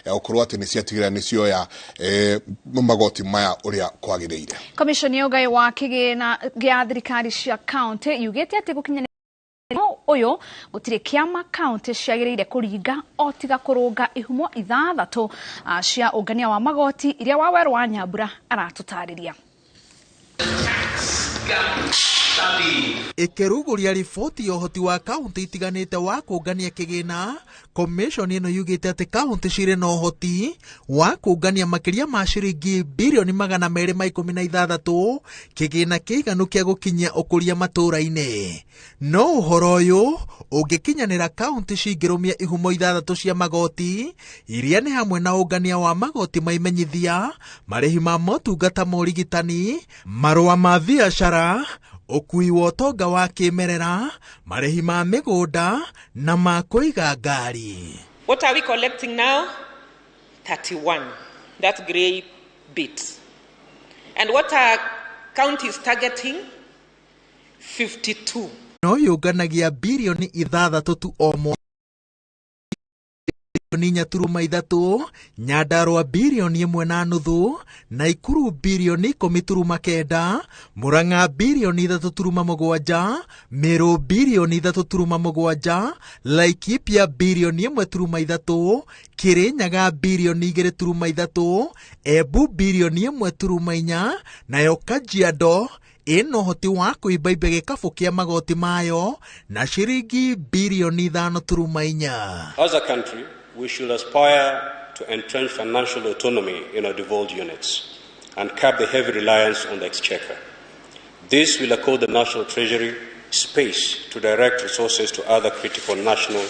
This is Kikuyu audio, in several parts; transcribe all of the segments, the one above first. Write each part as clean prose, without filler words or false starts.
Ya gũkorwo atĩ nĩ ciatigĩrĩra nĩ cioya magoti maya ũrĩa kwagĩrĩire. Commission ya ũgai wa kĩgĩna gĩa thirikari cia county yugĩte atĩ gũkinya ũyũ gũtirĩ kĩama county ciagĩrĩire kũringa o tiga kũrũnga ihumo 6 cia ũngania wa magoti iria Wawerũ wa Nyambura aratũtarĩria. Ĩkĩrugũria riboti ya ũhoti wa kaunti itiganĩte wa kũngania kĩgĩna, commission ĩno yugĩte atĩ kaunti cirĩ na ũhoti wa kũngania makĩria ma ciringi birioni 216, kĩgĩna kĩiganu kĩa gũkinyia ũkũria matũũra-inĩ. No ũhoro ũyũ ũngĩkinyanĩra kaunti cingĩrũmia ihumo 6 cia magoti iria nĩ hamwe na ũngania wa magoti ma imenyithia, marĩhi ma motungata ma ũrigitani, marũa ma biacara, ũkui wa ũtonga wa kĩmerera, marĩhi ma mĩgũnda na ma kũiga ngari. What are we collecting now? 31. That grey bit. And what are counties targeting? 52. No yũnganagia birioni 6 tu o mwaka. 4.3, Nyandarua birioni 1.5, Naikuru birioni 10.9, Murang'a birioni 3.7, Meru birioni 3.7, Laikipia birioni 1.3, Kirinyaga birioni 2.3, Embu birioni 1.4, nayo Kajiado ĩna ũhoti wa kũimbaimba gĩkabũ kĩa magoti mayo na ciringi birioni 5.4. As a country, we should aspire to entrench financial autonomy in our devolved units and curb the heavy reliance on the exchequer. This will accord the National Treasury space to direct resources to other critical national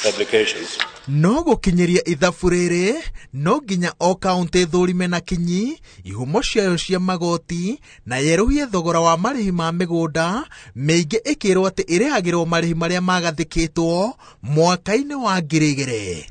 obligations. No gũkinyĩria ithabu rĩrĩ, no nginya o kaunti thũrime na kinyi ihumo ciayo cia magoti na yerũhie thogora wa marĩhi ma mĩgũnda mĩingĩ ĩkĩrwo atĩ ĩrĩhagĩrwo marĩhi marĩa magathĩkĩtwo mwaka-inĩ wa 2000.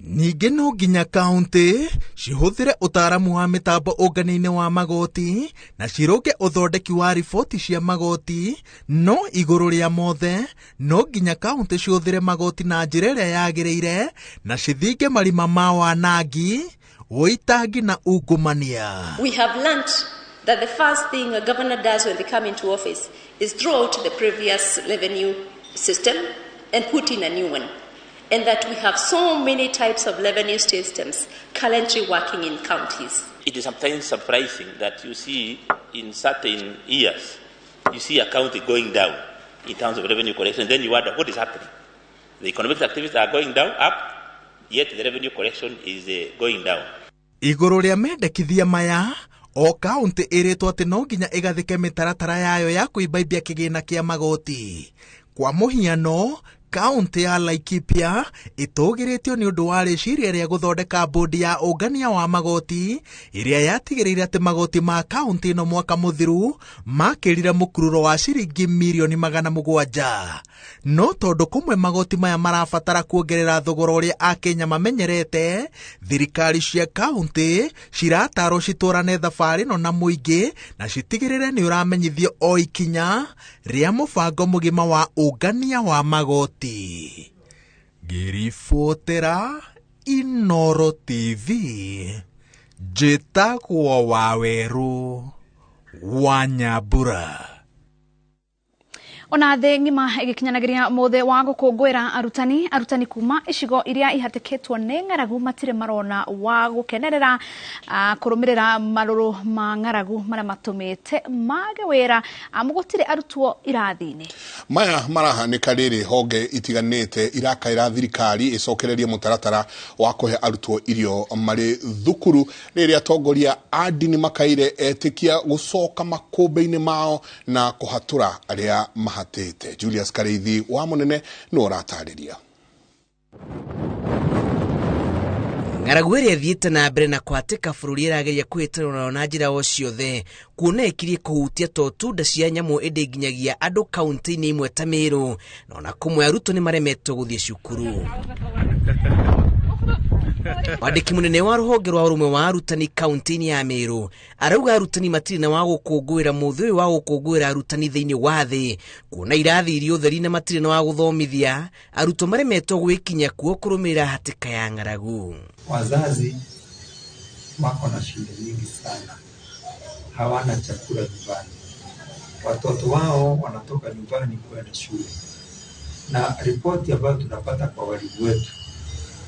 Ningĩ no nginya kaunti cihũthĩre ũtaaramu wa mĩtambo ũngania-inĩ wa magoti na cirũnge ũthondeki wa riboti cia magoti, no igũrũ rĩa mothe no nginya kaunti cihũthĩre magoti na njĩra ĩrĩa yagĩrĩire na cithinge marima ma wanangi, ũitangi na ungumania. We have learnt that the first thing a governor does when they come into office is throw out the previous revenue system and put in a new one. And that we have so many types of revenue systems currently working in counties. It is sometimes surprising that you see in certain years, you see a county going down in terms of revenue collection. Then you wonder what is happening. The economic activities are going down, up, yet the revenue collection is going down. Igũrũ rĩa mendekithia maya, o kaunti ĩrĩtwo atĩ no nginya ĩgathĩke mĩtaratara yayo ya kũimbaimbia kĩgĩna kĩa magoti. Kwa mũhiano, kaunti ya Laikipia ĩtũgĩrĩtio nĩ ũndũ wa rĩciria rĩa gũthondeka bodi ya ũngania wa magoti ĩrĩa yatigĩrĩire atĩ magoti ma kaunti ĩno mwaka mũthiru makĩrire mũkururo wa ciringi mirioni 700. No tondũ kũmwe magoti maya marabatara kuongerera thogora ũrĩa Akenya mamenyerete, thirikari cia kaunti ciratarwo citwarane thabarĩ ĩno na mũingĩ na citigĩrĩre nĩ ũramenyithio o ikinya rĩa mũbango mũgima wa ũngania wa magoti. Ngĩribotera Inooro TV, njĩtagwo Wawerũ wa Nyambura. Ona thĩ ng'ima ĩgĩkinyanagĩria mũthĩ wa gũkũngũĩra arutani, arutani kuma icigo iria ihatĩkĩtwo nĩ ng'aragu matirĩ marona wa gũkenerera kũrũmĩrĩra marũrũ ma ng'aragu marĩa matũmĩte mage wĩra, amu gũtirĩ arutwo irathi-inĩ. Maya marahanĩka rĩrĩ honge itiganĩte irakaĩra thirikari ĩcokererie mũtaratara wa kũhe arutwo irio marĩ thukuru, rĩrĩa atongoria a ndini makaire etĩkia gũcoka makũmbĩ-inĩ mao na kũhatũra arĩa mahatĩte. Julius Kareithi wa Mũnene nĩwe ũratarĩria. Ng'aragu ĩrĩa ĩthiĩte na mbere na kũhatĩka bũrũri ĩrageria kũhĩtana nayo na njĩra o ciothe, kuona ĩkirie kũhutia to tunda cia nyamũ ĩndĩ nginyagia andũ kaunti-inĩ imwe ta Meru, na ona kũmwe arutwo nĩ maremetwo gũthiĩ cukuru. Mwandĩki mũnene wa rũhonge rwa ũrũmwe wa arutani kaunti-inĩ ya Meru arauga arutani matirĩ na wa gũkũngũĩra mũthĩ ũyũ wa gũkũngũĩra arutani thĩinĩ wa thĩ, kuona irathi iria ũtheri na matirĩ na wa gũthomithia arutwo maremetwo gwĩkinya kuo kũrũmĩrĩra hatĩka ya ng'aragu. Wazazi wako na shida nyingi sana, hawana chakula nyumbani, watoto wao wanatoka nyumbani kwenda shule, na ripoti ambayo tunapata kwa walimu wetu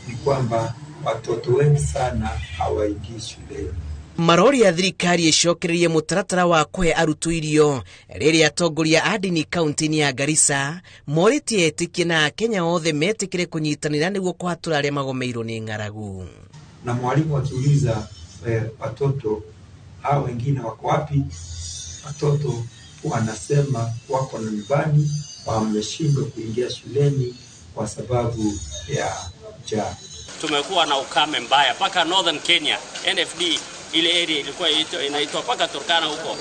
ni kwamba watoto wengi sana hawaingii shuleni. Marori ya thirikari icokererie mũtaratara wa kũhe arutwo irio rĩrĩa atongoria a ndini kaunti-inĩ ya Garissa morĩtie etĩkia na Akenya othe metĩkĩre kũnyitanĩra nĩguo kũhatũra arĩa magomeirwo nĩ ng'aragu. Na mwalimu akiuliza watoto hao wengine wako wapi, watoto wanasema wako nyumbani, wameshindwa kuingia shuleni kwa sababu ya njaa. Tumekuwa na ukame mbaya mpaka Northern Kenya, NFD ile area ilikuwa inaitwa mpaka Turkana huko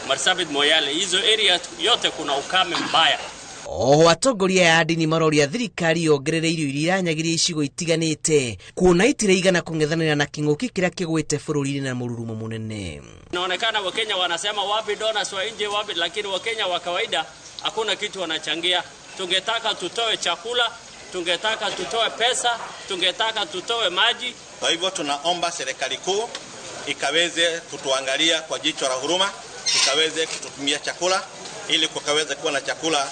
Marsabit, Moyale, hizo area yote kuna ukame mbaya. Oho atongoria a ndini maroria thirikari yongerere irio iria iranyagiria icigo itiganĩte kuona itiraigana kũng'ethanĩra na kĩng'ũki kĩrĩa kĩgwĩte bũrũri-inĩ na mũrurumo mũnene. Inaonekana Wakenya wanasema wapi donors wa nje wapi, lakini Wakenya wa kawaida hakuna kitu wanachangia. Tungetaka tutoe chakula, tungetaka tutoe pesa, tungetaka tutoe maji. Kwa hivyo tunaomba serikali kuu ikaweze kutuangalia kwa jicho la huruma, ikaweze kututumia chakula ili kukaweze kuwa na chakula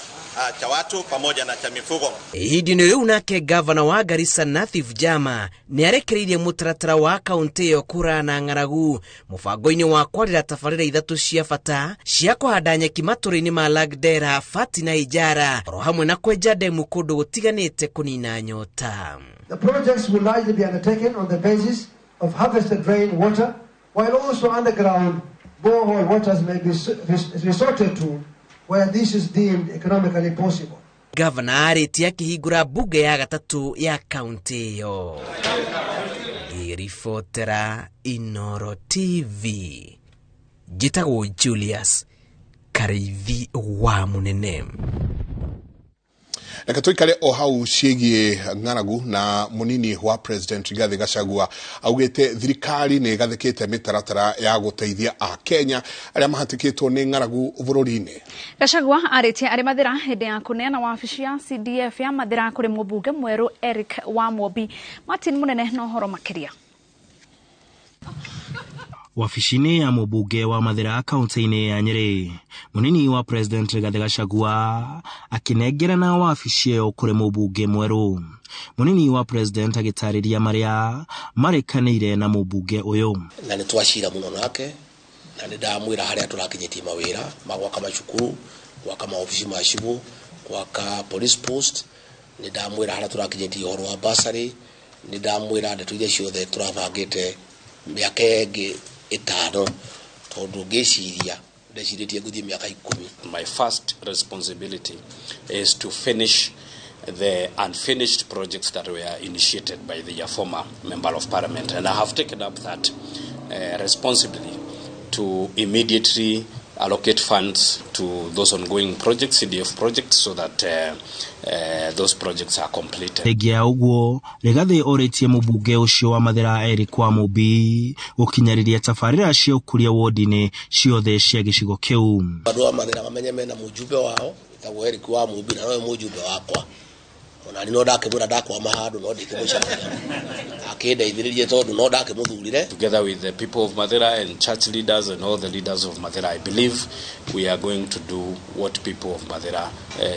cha watu pamoja na cha mifugo. Ihinda-inĩ rĩu nake gavana wa Garissa Nathif Jama nĩ arekereirie mũtaratara wa kaunti ĩyo kũrana na ng'aragu mũbango-inĩ wa kwarĩra tabarĩra ithatũ cia bata cia kũhanda nyeki matũra-inĩ ma Lagdera, Fati na Ijara, oro hamwe na kwenja ndemu kũndũ gũtiganĩte kũnina nyota. The projects will largely be undertaken on the basis of harvested rain water, while also underground borehole waters may be resorted to where this is deemed economically possible. Gavana arĩtie akĩhingũra bunge ya gatatũ ya kaunti ĩyo. Ngĩribotera Inooro TV, njĩtagwo Julius Karĩithi wa Mũnene. Reke tuikare o hau ciĩgiĩ ng'aragu na mũnini wa President Rigathi Gachagua augĩte thirikari nĩ ĩgathĩkĩte mĩtaratara ya gũteithia Akenya arĩa mahatĩkĩtwo nĩ ng'aragu bũrũri-inĩ. Gachagua arĩtie arĩ Mathĩra hĩndĩ ya kũneana wabici ya CDF ya Mathĩra kũrĩ mũmbunge mwerũ Eric Wamũmbi. Martin Mũnene na ũhoro makĩria. Wabici-inĩ ya mũmbunge wa Mathĩra kaunti-inĩ ya Nyĩrĩ, mũnini wa President Rigathi Gachagua akĩnengerana wabici ĩyo kũrĩ mũmbunge mwerũ. Mũnini wa President agĩtarĩria marĩa marĩkanĩire na mũmbunge ũyũ. Na nĩ twacira mũno nake na nĩ ndamwĩra harĩa tũrakinyĩtie mawĩra ma gwaka macukuru, gwaka maobici ma cibũ, gwaka police post, nĩ ndamwĩra harĩa tũrakinyĩtie ũhoro wa bursary, nĩ ndamwĩra ndeto iria ciothe tũrabangĩte mĩaka ĩngĩ ĩtano, tondũ ngĩciria ndecirĩtie ngũthiĩ mĩaka 10. My first responsibility is to finish the unfinished projects that were initiated by the former member of parliament, and I have taken up that responsibility to immediately allocate funds to those ongoing projects, CDF projects, so that those projects are completed. Thengia ya ũguo, Rigathi orĩtie mũmbunge ũcio wa Mathĩra Eric Wamũmbi gũkinyarĩria tabarĩra cia ũkũria wodi-inĩ ciothe cia gĩcigo kĩu. Andũ a Mathĩra mamenye mena mũjumbe wao wĩtagwo Eric Wamũmbi, na nowe mũjumbe wakwa. Ona no ndakĩmwĩra ndakwama handũ no ndikĩmũcaragia akĩndeithĩrĩrie tondũ no ndakĩmũthurire. Together with the people of Mathira and church leaders and all the leaders of Mathira, I believe we are going to do what people of Mathira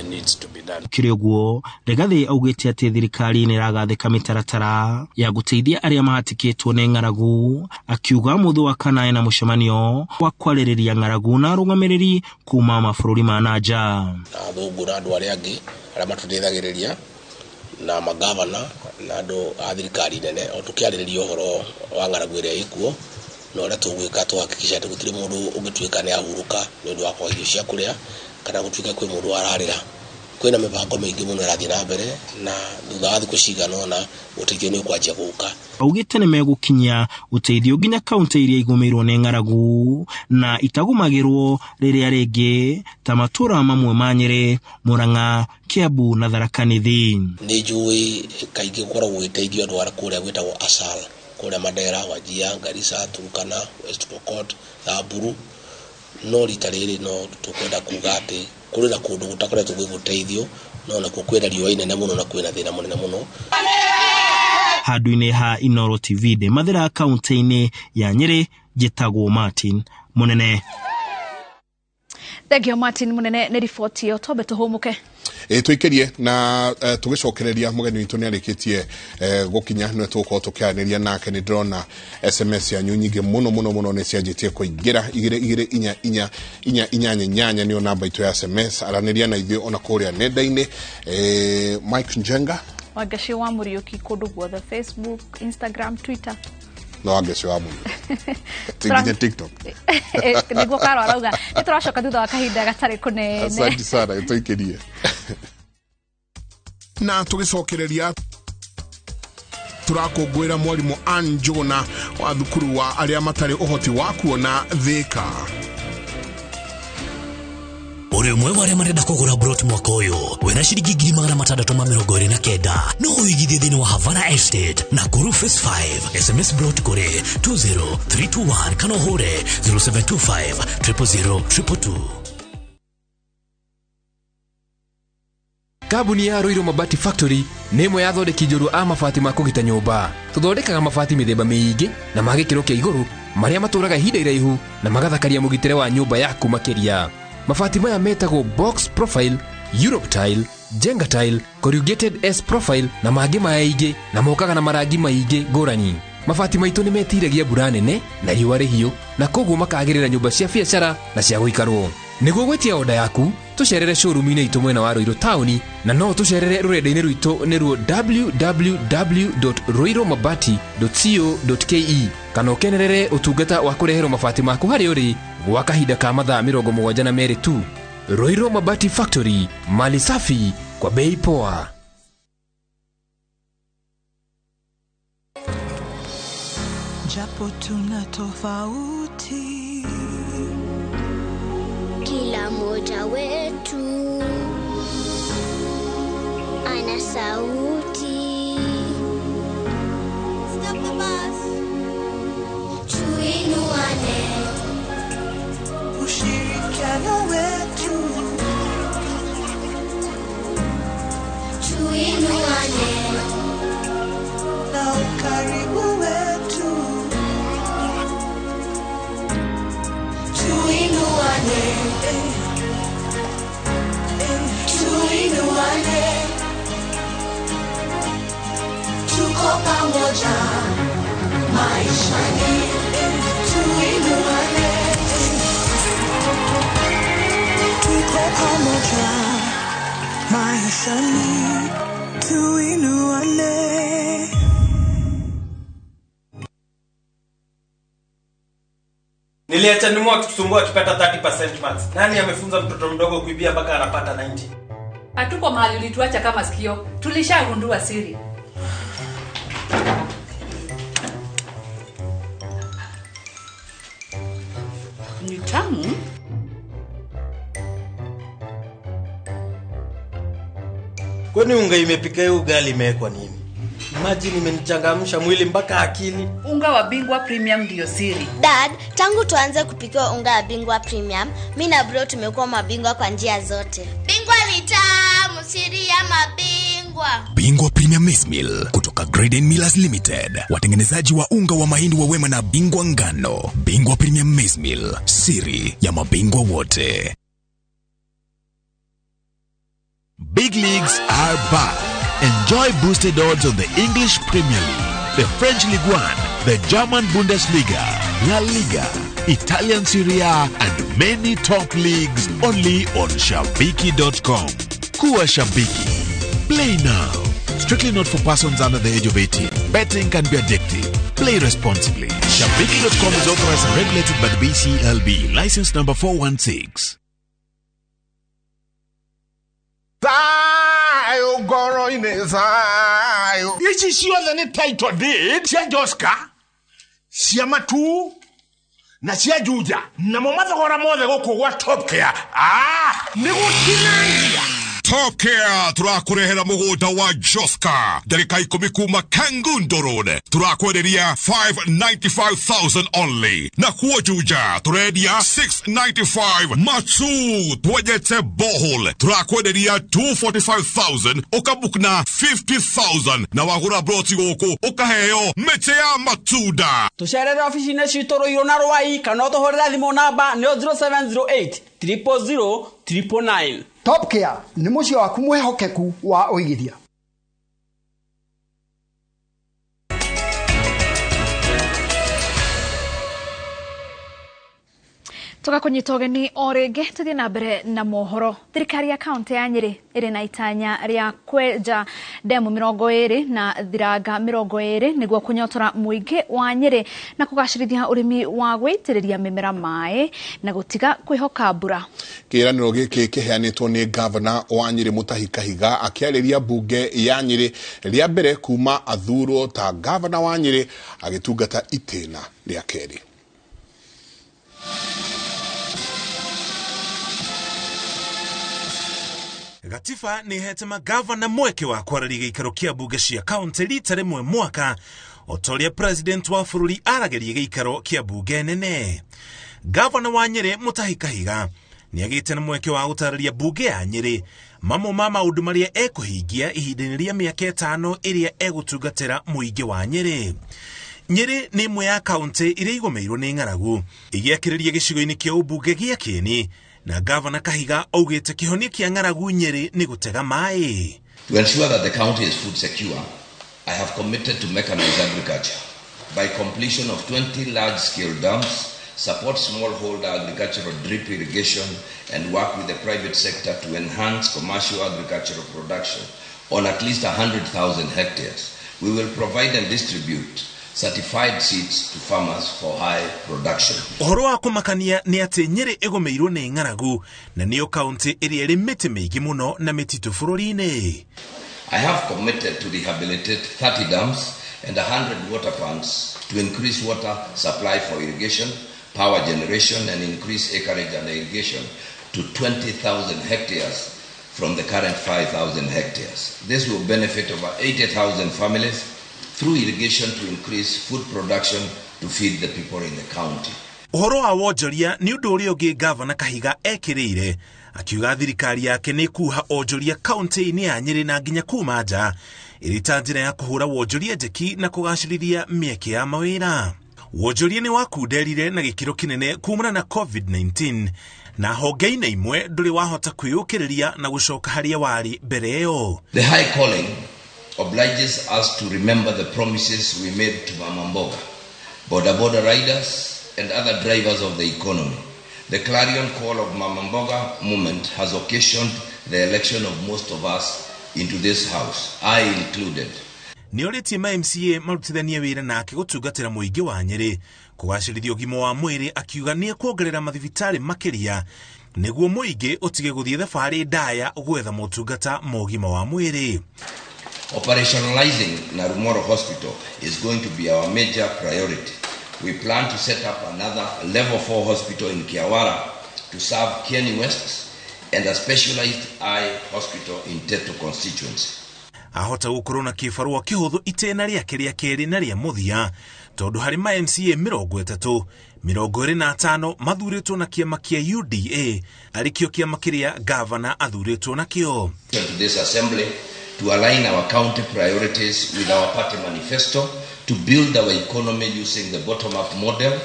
needs to be done. Kĩrĩ ũguo, Rigathi augĩte atĩ thirikari nĩ ĩragathĩka mĩtaratara ya gũteithia arĩa mahatĩkĩtwo nĩ ng'aragu, akiuga mũthĩ wa kana ena mũcemanio wa kwarĩrĩria ng'aragu na arũgamĩrĩri kuma mabũrũri ma na nja. Na athũngũ na andũ arĩa angĩ arĩa matũteithagĩrĩria na magavana na andũ a thirikari nene, o tũkĩarĩrĩria ũhoro wa ng'aragu ĩrĩa ĩkuo na ũrĩa tũgwĩka tũhakikisha atĩ gũtirĩ mũndũ ũngĩtuĩka nĩ ahurũka nĩ ũndũ wa kwaga irio cia kũrĩa, kana gũtuĩka kwĩ mũndũ ararĩra Kwĩna mĩbango mĩingĩ mũno ĩrathiĩ na mbere na thutha wa thikũ cigana ũna ũteithio nĩ ũkwanjia gũka. Augĩte nĩ megũkinyia ũteithio nginya kaunti iria igũmĩirwo nĩ ng'aragu na itagũmagĩrwo rĩrĩa rĩngĩ ta matũra mamwe ma Nyĩrĩ, Murang'a, Kiambu na Tharaka Nithi. Nĩ njũĩ kaingĩ gũkoragwo gũgĩteithio andũ arĩa kũrĩa gwĩtagwo ASAL, kũrĩa Mandera, Wajir, Garissa, Turkana, West Pokot, Samburu. No rita rĩrĩ no tũkwenda kuga atĩ kũrĩ na kũndũ gũtakoretwo gwĩ gũteithio, no nakuo kwĩna riũa inene mũno na kwĩna thĩna mũnene mũno. Handũ-inĩ ha Inooro TV ndĩ Mathĩra kaunti-inĩ ya Nyĩrĩ, njĩtagwo Martin Mũnene. Thank you Martin Munene nĩ riboti ĩyo, twambe tũhũmũke. Tũikĩrie na tũgĩcokereria mũgeni witũ nĩ arĩkĩtie gũkinya, nĩwe tũgũkorwo tũkĩaranĩria nake. Nĩ ndĩrona SMS yanyu nyingĩ mũno mũno mũno nĩ cianjĩtie kũingĩra. 2 2 4 4 4 8 8 nĩyo namba itũ ya SMS. Aranĩria na ithuĩ ona kũrĩa nenda-inĩ. Mike Njenga, Wangeci wa Mũriũki kũndũ guothe, Facebook, Instagram, Twitter. No Wangeci wa Mũriũki nginya TikTok. Nĩguo Karo arauga. Nĩ tũracoka thutha wa kahinda gatarĩ kũnene. Asante sana, tũikĩrie na tũgĩcokereria tũrakũngũĩra mwarimũ Ann Njũgũna wa thukuru wa arĩa matarĩ ũhoti wa kuona Thĩka. Ũrĩ ũmwe wa arĩa marenda kũgũra brot mwaka ũyũ wĩna ciringi 629,000 no ũigithie thĩinĩ wa Havana Estate na Kuru Phase 5. SMS brot kũrĩ 20321 kana ũhũre 0725 000 222. Kambuni ya Ruiru Mabati Factory nĩ ĩmwe ya athondeki njorua a mabati ma kũgita nyũmba. Tũthondekaga mabati mĩthemba mĩingĩ na ma gĩkĩro kĩa igũrũ marĩa matũraga ihinda iraihu na magathakaria mũgitĩre wa nyũmba yaku makĩria. Mabati maya metagwo box profile, Europe tile, Jenga tile, corrugated S profile na mangĩ maingĩ, na mokaga na marangi maingĩ ngũrani. Mabati maitũ nĩ metiragia mbura nene na riũa rĩhiũ, na koguo makagĩrĩra nyũmba cia biacara na cia gũikarwo. Nĩguo gwĩtia oda yaku, tũcerere showroom-inĩ itũ mwena wa Ruiru taũni, na no tũcerere rũrenda-inĩ rwitũ nĩruo www.ruirumabati.co.ke, kana ũkenerere ũtungata wa kũreherwo mabati maku harĩa ũrĩ gwa kahinda ka mathaa 72 tu. Ruiru Mabati Factory, mali safi kwa bei poa. Japo tuna tofauti, kila mmoja wetu ana sauti. Stop the bus. Tuinuane, ushirikiano wetu. Tuinuane na ukaribu wetu. Tuinuane, tuinuane, tuko pamoja maishani. Tuinuane, tuko pamoja maishani. Tuinuane. Niliacha nimu akitusumbua akipata 30% marks. Nani amefunza mtoto mdogo kuibia mpaka anapata 90? Hatuko mahali ulituacha kama sikio. Tulishagundua siri. Ni tamu. Kwani unga imepika hiyo ugali imewekwa nini? Imagine imenichangamsha mwili mpaka akili. Unga wa Bingwa Premium ndio siri. Dad, tangu tuanze kupika unga wa Bingwa Premium, mimi na bro tumekuwa mabingwa kwa njia zote. Bingwa ni tamu, siri ya mabingwa. Bingwa Premium Maize Meal kutoka Graden Millers Limited, watengenezaji wa unga wa mahindi wa Wema na Bingwa Ngano. Bingwa Premium Maize Meal, siri ya mabingwa wote. Big leagues are back. Enjoy boosted odds on the English Premier League, the French Ligue 1, the German Bundesliga, La Liga, Italian Serie A, and many top leagues only on Shabiki.com. Kuwa Shabiki. Play now. Strictly not for persons under the age of 18. Betting can be addictive. Play responsibly. Shabiki.com is authorized and regulated by the BCLB. License number 416. Thayo ngoro-inĩ thayo. Ici ciothe nĩ title deed cia Joska, cia Matu na cia Juja, namo mathogora mothe gũkũ gwa Top Care nĩ gũtinangia. Top Care turakurehera mugunda wa Joska ndagika 10 kuma Kangundo Road, turakwenderia 595,000 only, na kuo Juja turendia 695, Matu twejete bohol turakwenderia 245,000, ukabukna 50,000 na wagura broti guku ukaheo mĩtĩ ya matunda. Tucerere ofici-inĩ citũ Ruiru na Rwai kana ũtũhũrĩre thimũ namba nĩyo 0708 000 999. Top Care nĩ mũciĩ waku mwĩhokeku wa ũigithia. Tugakunyita ũgeni o rĩngĩ tũthiĩ na mbere na mohoro. Thirikari ya kaunti ya Nyĩrĩ ĩrĩ na itanya rĩa kwenja ndemu 20 na thiranga 20 nĩguo kũnyotora mũingĩ wa Nyĩrĩ na kũgacĩrithia ũrĩmi wa gũitĩrĩria mĩmera maĩ na gũtiga kwĩhoka mbura. Kĩĩranĩro gĩkĩ kĩheanĩtwo nĩ gavana wa Nyĩrĩ Mutahi Kahiga akĩarĩria mbunge ya Nyĩrĩ rĩa mbere kuma athurwo ta gavana wa Nyĩrĩ agĩtungata itĩna rĩa kerĩ. Gatiba nĩ ĩhete magavana mweke wa kwararia gĩikaro kĩa mbunge cia kaunti rita rĩmwe mwaka, o ta ũrĩa president wa bũrũri aragĩria gĩikaro kĩa mbunge nene. Gavana wa Nyĩrĩ Mutahi Kahiga nĩ agĩte na mweke wa gũtarĩria mbunge ya Nyĩrĩ mamwe ma maũndũ marĩa ekũhingia ihinda-inĩ rĩa mĩaka 5 ĩrĩa egũtungatĩra mũingĩ wa Nyĩrĩ. Nyĩrĩ nĩ ĩmwe ya kaunti iria igũmĩirwo nĩ ng'aragu igĩakĩrĩria gĩcigo-inĩ kĩa ũmbunge gĩa Kĩeni, na gavana Kahiga augĩte kĩhonia kĩa ng'aragu Nyĩrĩ nĩ gũtega maĩ. To ensure that the county is food secure, I have committed to mechanize agriculture by completion of 20 large-scale dams, support smallholder agricultural drip irrigation, and work with the private sector to enhance commercial agricultural production on at least 100,000 hectares. We will provide and distribute certified seeds to farmers for high production. Ũhoro wa kũmakania nĩ atĩ Nyĩrĩ ĩgũmĩirwo nĩ ng'aragu na nĩyo kaunti ĩrĩa ĩrĩ mĩtĩ mĩingĩ mũno na mĩtitũ bũrũri-inĩ. I have committed to rehabilitate 30 dams and 100 water pumps to increase water supply for irrigation, power generation, and increase acreage under irrigation to 20,000 hectares from the current 5,000 hectares. This will benefit over 80,000 families through irrigation to increase food production to feed the people in the county. Ũhoro wa wonjoria nĩ ũndũ ũrĩa ũngĩ gavana Kahiga ekĩrĩire, akiuga thirikari yake nĩ kuha onjoria kaunti-inĩ ya Nyĩrĩ na nginya kuma nja ĩrĩ ta njĩra ya kũhũra wonjoria njeki na kũgacĩrithia mĩeke ya mawĩra. Wonjoria nĩ wakunderire na gĩkĩro kĩnene kumana na COVID-19 na honge-inĩ imwe ndũrĩ wahota kwĩyũkĩrĩria na gũcoka harĩa warĩ mbere ĩyo. The high calling obliges us to remember the promises we made to Mama Mboga, boda boda riders, and other drivers of the economy. The clarion call of Mama Mboga movement has occasioned the election of most of us into this house, I included. Nĩorĩtie ma MCA marutithanie wĩra nake gũtungatĩra mũingĩ wa Nyĩrĩ kũgacĩrithia ũgima wa mwĩrĩ, akiuga nĩ ekuongerera mathibitarĩ makĩria nĩguo mũingĩ ũtige gũthiĩ thabarĩ ndaya gwetha motungata ma ũgima wa mwĩrĩ. Operationalizing Narumoro Hospital is going to be our major priority. We plan to set up another level 4 hospital in Kiawara to serve Kieni West and a specialized eye hospital in Teto constituency. Ahota gũkorwo na kĩbarũa kĩhũthũ itĩna rĩake rĩa kerĩ na rĩa mũthia tondũ harĩ ma MCA 30 25 mathurĩtwo na kĩama kĩa UDA arĩ kĩo kĩama kĩrĩa gavana athurĩtwo nakĩo. To this assembly to align our county priorities with our party manifesto, to build our economy using the bottom-up model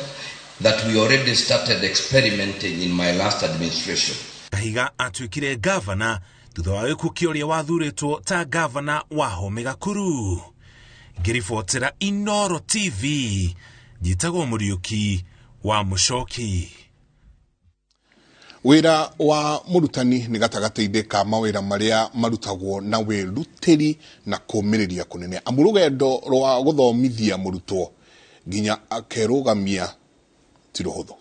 that we already started experimenting in my last administration. Kahiga atuĩkire gavana thutha wa gĩkuũ kĩa ũrĩa wathurĩtwo ta gavana wa Home Gakuru. Ngĩribotera Inoro TV, njĩtagwo Mũriũki wa Mũcoki. Wĩra wa mũrutani nĩ gatagatĩ-inĩ ka mawĩra marĩa marutagwo na wĩrutĩri na kũmĩrĩria kũnene, amu rũgendo rwa gũthomithia mũrutwo nginya akerũgamia ti rũhũthũ.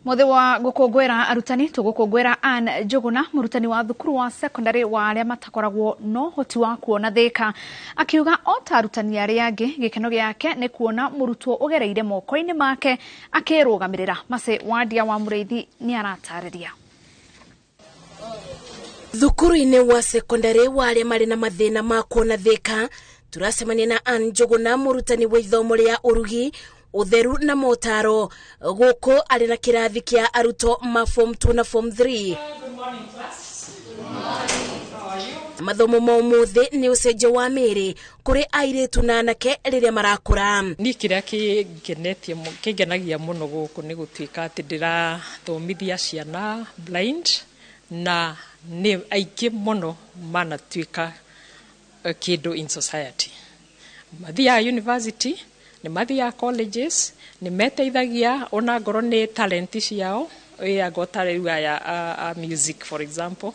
Muthe wa gukungwira arutani tugukungwira Ann Njuguna, murutani wa thukuru wa secondary wa aria matakoragwo no hoti wa kuona Thika, akiuga o ta arutani aria angi gikeno giake ni kuona murutwo ugereire moko-ini make akirugamirira. Mace Wandia wa Muriithi ni aratariria. Thukuru-inĩ wa secondary wa arĩa marĩ na mathĩna ma kuona Thika, turacemania na Ann Njuguna, mũrutani wa ithomo rĩa ũrugi, ũtheru na motaro. Gũkũ arĩ na kĩrathi kĩa arutwo ma form 2 na form 3. Mathomo ma ũmũthĩ nĩ ũcenjio wa mĩĩrĩ kũrĩ airĩtu na anake rĩrĩa marakũra. Niĩ kĩrĩa kĩngenagia mũno gũkũ nĩ gũtuĩka atĩ ndĩrathomithia ciana blind, na nĩ aingĩ mũno manatuĩka kĩndũ in society. Mathiaga university, nĩ mathiaga colleges, nĩ meteithagia ona ngorwo nĩ talent ciao, anga ta rĩu aya a music for example,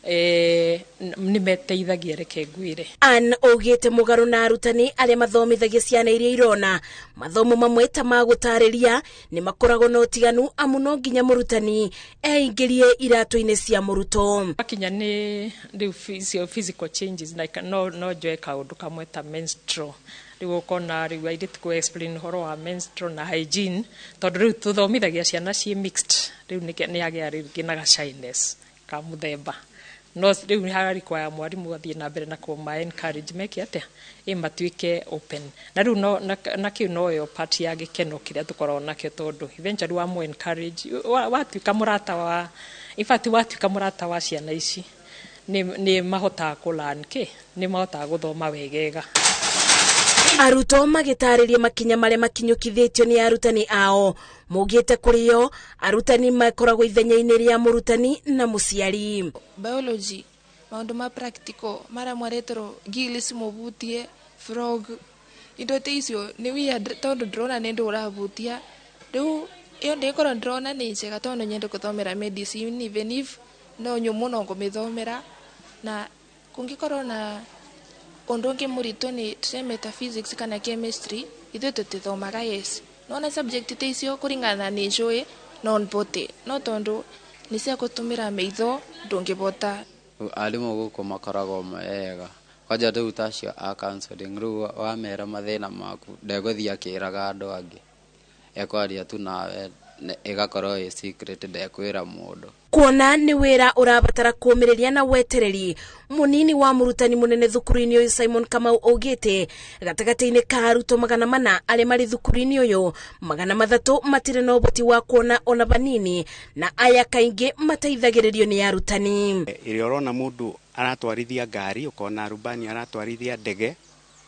nĩ meteithagia, reke ngwĩre. Ann augĩte mũgarũ na arutani arĩa mathomithagia ciana iria irona mathomo mamwe ta ma gũtarĩria nĩ makoragwo na ũtiganu, amu no nginya mũrutani eingĩrie iratũ-inĩ cia mũrutwo. Akinya nĩ rĩu physical changes, like no njoe kaũndũ kamwe ta menstrual, rĩu ũkona rĩu airĩtu kũ explain ũhoro wa menstrual na hygiene, tondũ rĩu tũthomithagia ciana ciĩ mixed, rĩu nĩ agĩa rĩngĩ na shyness ka mũthemba. No rĩu hararĩkwaya mwarimũ athiĩ na mbere na kũma encourage meke atĩa ĩ matuĩke open, na rĩu no na kĩu noyo part ya gĩkeno kĩrĩa tũkoragwo nakĩo, tondũ eventually wa mu encourage watuĩka mũrata wa, in fact watuĩka mũrata wa ciana ici nĩ mahotaga kũ learn kĩ, nĩ mahotaga gũthoma wegega. Arutwo magĩtarĩria makinya marĩa makinyũkithĩtio nĩ arutani ao, maugĩte kũrĩ o arutani makoragwo ithenya-inĩ rĩa mũrutani na mũciari. Biology maũndũ ma practical mara mwaretero gills mũbutie frog indo ta icio nĩ weird tondũ ndĩrona nĩ ndũrabutia rĩu ĩyo ndĩkorwo ndĩrona nĩ njega tondũ nyende gũthomera medicine even if no nyũmũ no ngũmĩthomera, na kũngĩkorwo na ũndũ ũngĩ mũritũ nĩ tuseme ta physics kana chemistry ithuĩ tũtithomaga, yes nona subject ta icio kũringana na nĩ njũĩ no mbote, no tondũ nĩ cia gũtũmĩra maitho ndũngĩbota. Arimũ gũkũ makoragwo mega, kwanja rĩu ta acio a counseling, rĩu wamera mathĩna maku ndegũthiĩ akĩraga andũ angĩ, ekwaria tu nawe ĩgakorwo ĩ secret ndekwĩra mũndũ. Kuona nĩ wĩra ũrabatara kũũmĩrĩria na wetereri, mũnini wa mũrutani mũnene thukuru-inĩ ũyũ Simon Kamau augĩte gatagatĩ-inĩ ka arutwo 400 arĩa marĩ thukuru-inĩ ũyũ, 300 matirĩ na ũhoti wa kuona ona vanini, na aya kaingĩ mateithagĩrĩrio nĩ arutani. Ĩrĩa ũrona mũndũ aratwarithia ngari, ũkona rubani aratwarithia ndege,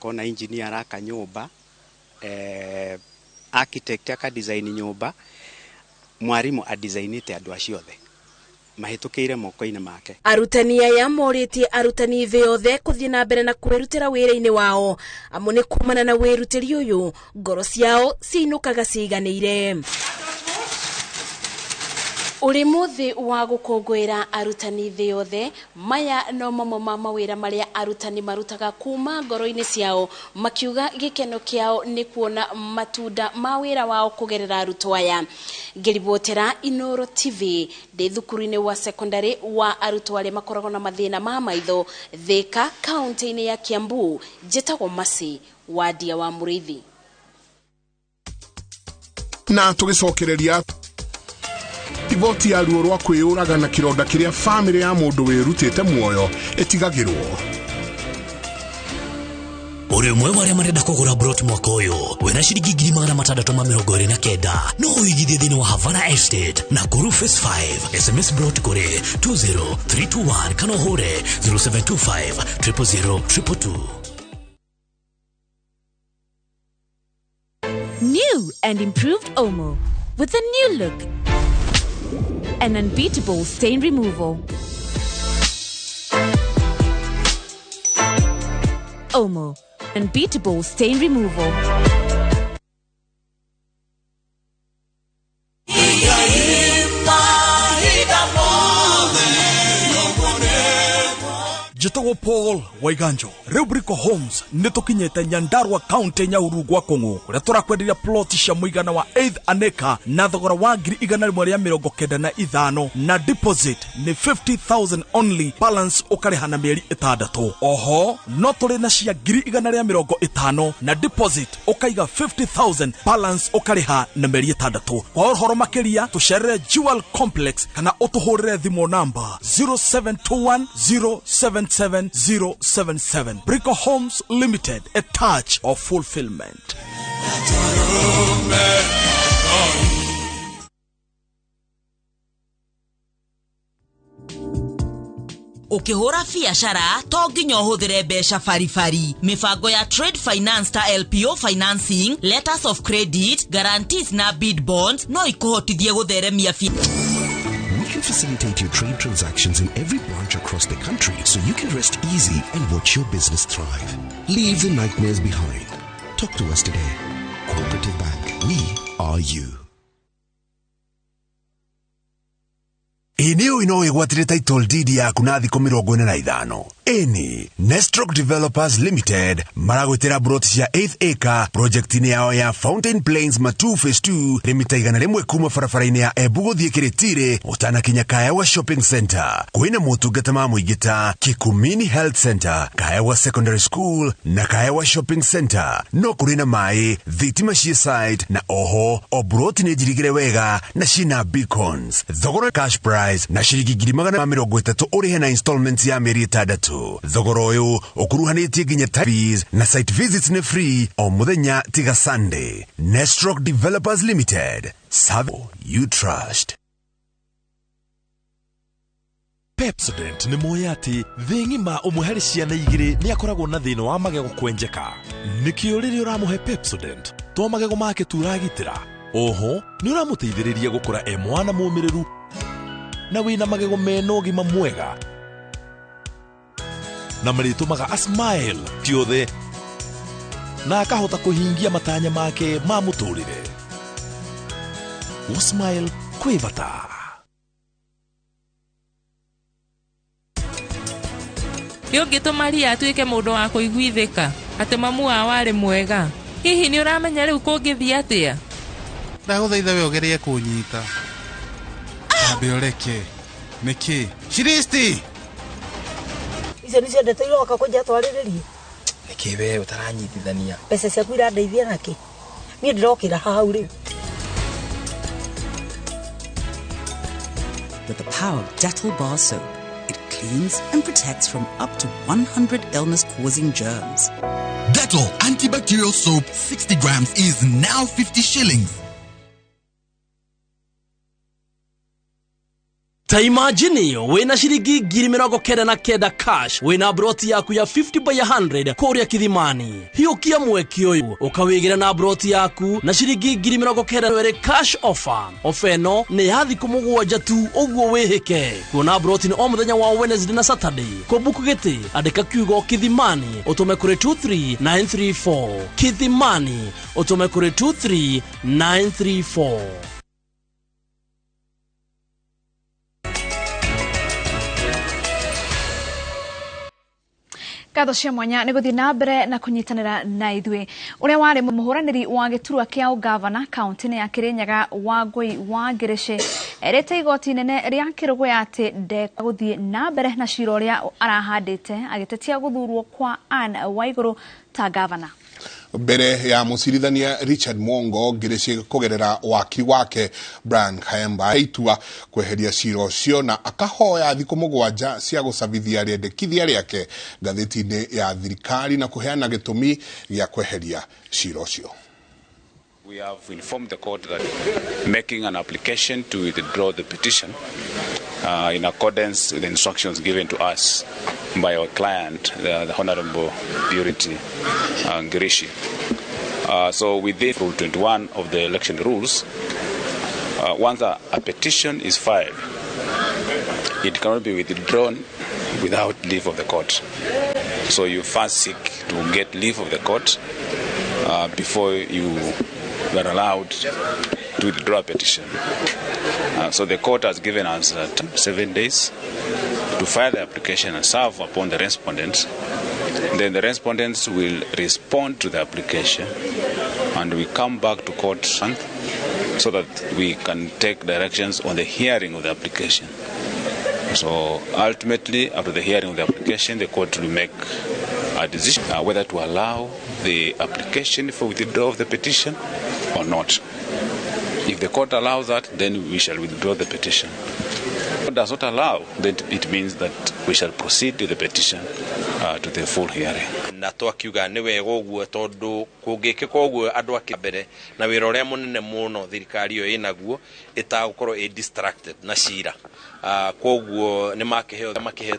ũkona engineer araka nyũmba, architect aka design nyũmba, mwarimu adizainite andũ acio othe mahĩtũkĩire moko-inĩ make. Arutani aya morĩtie arutani thĩ yothe kũthiĩ na mbere na kwĩrutĩra wĩra-inĩ wao, amu nĩ kumana na wĩrutĩri ũyũ ngoro ciao ciinũkaga ciiganĩire. Ũrĩ mũthĩ wa gũkũngũĩra arutani thĩ yothe, maya no mamwe ma mawĩra marĩa arutani marutaga kuma ngoro-inĩ ciao, makiuga gĩkeno kĩao nĩ kuona matunda ma wĩra wao kũgerera arutwo aya. Ngĩribotera Inooro TV ndĩ thukuru-inĩ wa secondary wa arutwo arĩa makoragwo na mathĩna ma maitho Thika, kaunti-inĩ ya Kiambu, njĩtagwo Mercy Wandia wa Mũrĩithi. Na tũgĩcokereria riboti ya ruo rwa kwĩyũraga na kĩronda kĩrĩa famĩlĩ ya mũndũ wĩrutĩte muoyo ĩtigagĩrwo. Ũrĩ ũmwe wa arĩa marenda kũgũra brot mwaka ũyũ wĩna ciringi 629 no ũigithie thĩinĩ wa Havana Estate na Nakuru Phase 5. SMS brot kũrĩ 20321 kana ũhũre 0725 000 222. New and improved Omo with a new look and unbeatable stain removal. Omo, unbeatable stain removal. Njĩtagwo Paul Waiganjo. Rĩu Brico Homes nĩ tũkinyĩte Nyandarua County, Nyahururu gwa Kũng'ũ, kũrĩa tũrakwenderia plot cia mũigana wa 8 an acre na thogora wa 195,000, na deposit nĩ 50,000 only, balance ũkarĩha na mĩeri 6. Oho no tũrĩ na cia 150,000, na deposit ũkaiga 50,000, balance ũkarĩha na mĩeri 6. Kwa ũhoro makĩria tũcerere Jewel Complex kana ũtũhũrĩre thimũ namba 0721 077 077. Brico Homes Limited, a touch of fulfillment. Ukihura biacara to nginya ũhũthĩre mbeca baribari. Mĩbango ya trade finance ta LPO financing, letters of credit, guarantees na bid bonds no ikuhotithie gũtheremia. We can facilitate your trade transactions in every branch across the country so you can rest easy and watch your business thrive. Leave the nightmares behind. Talk to us today. Cooperative Bank. We are you. Ĩ nĩ ũĩ no wĩgwatĩre title deed yaku na thikũ 45? Ĩni Nestrock Developers Limited maragwĩtĩra brot cia 8th acre project-inĩ yao ya Fountain Plains Matu Phase 2, rĩ mita 100 kuma barabara-inĩ ya Embu gũthiĩ Kĩrĩtire ũtanakinya Kaewa Shopping Center. Kwĩna motungata ma mũingĩ ta Kikumini Health Center, Kaewa Secondary School na Kaewa Shopping Center. No kũrĩ na maĩ, thitima ciĩ site, na oho o broti nĩ njirigĩre wega na ciĩna beacons. Thogora cash price na ciringi 130,000 ũrĩhe na installments ya mĩeri 6. Thogora ũyũ ũkuruhanĩtie nginya fees, na site visits nĩ free o mũthenya tiga Sunday. Nestrock Developers Limited, serve you trust. Pepsodent nĩ moĩ atĩ thĩ ng'ima ũmwe harĩ ciana 2 nĩ akoragwo na thĩna wa magego kwenjeka. Nĩkĩo rĩrĩa ũramũhe Pepsodent to magego make tu ũragitĩra, oho nĩ ũramũteithĩrĩria gũkũra e mwana mũmĩrĩru na wĩna magego mena ũgima mwega na marĩtũmaga a smile ciothe na akahota kũhingia matanya make ma mũtũrĩre. Gũ-smile kwĩ bata. Nĩ ũngĩtũma Ria atuĩke mũndũ wa kũiguithĩka atĩ mamu wao arĩ mwega. Hihi nĩ ũramenya rĩu kũngĩthiĩ atĩa? Ndagũthaitha we ũgerie kũnyita. Ambe ũreke. Nĩkĩ? Shiristi! Icio nĩcio ndeto iroka kũnja twarĩrĩrie. Nĩkĩ we ũtaranyitithania? Mbeca ciaku irandeithia nakĩ? Niĩ ndĩrokĩra hau rĩu. With the power of Dettol bar soap, it cleans and protects from up to 100 illness-causing germs. Dettol antibacterial soap 60 grams is now 50 shillings. Ta imagine wĩna ciringi 99,000 cash, wĩna broti yaku ya 50 by 100 kũrĩa Kithimani. Hiũkia mweke ũyũ ũkawĩgĩra na broti yaku na ciringi 92 cash offer. Ofa ĩno nĩ ya thikũ 7 tu, ũguo wĩhĩke. Kuona broti nĩ o mũthenya wa Wednesday na Saturday. Kũbuku gĩtĩ andĩka kiugo Kithimani ũtũme kũrĩ 23934. Kithimani ũtũme kũrĩ 23934. Ngatho cia mwanya nĩ gũthiĩ na mbere na kũnyitanĩra na ithuĩ. Ũrĩa warĩ mũhũranĩri wa gĩturwa kĩa ũgavana kaunti-inĩ ya Kĩrĩnyaga Wangũi wa Ngĩrĩcĩ erĩte igoti inene rĩa Kĩrũgũya atĩ ndegũthiĩ na mbere na cira ũrĩa arahandĩte agĩtetia gũthurwo kwa Anne Waigũrũ ta gavana. Mbere ya mũcirithania Richard Mwongo, Ngĩrĩcĩ kũgerera wakiri wake Brian Khaemba itua kweheria cira ũcio na akahoya thikũ 7 cia gũcabithia rĩendekithia rĩake ngathĩti-inĩ ya thirikari na kũheana gĩtũmi gĩa kweheria cira ũcio. We have informed the court that making an application to withdraw the petition in accordance with the instructions given to us by our client, the Honorable Purity Ngirici. So within Rule 21 of the election rules, once a petition is filed, it cannot be withdrawn without leave of the court. So you first seek to get leave of the court before you are allowed to withdraw a petition. So the court has given us 7 days to file the application and serve upon the respondents. Then the respondents will respond to the application, and we come back to court so that we can take directions on the hearing of the application. So ultimately, after the hearing of the application, the court will make a decision whether to allow the application for withdrawal of the petition or not. If the court allows that, then we shall withdraw the petition. If it does not allow, then it means that we shall proceed with the petition to the full hearing. Na twakiuga nĩ wega ũguo tondũ kũngĩkĩka ũguo andũ a mbere na wĩra ũrĩa mũnene mũno thirikari ĩyo ĩnaguo ĩtagũkorwo ĩ distracted na cira. Koguo nĩ makĩheo makihe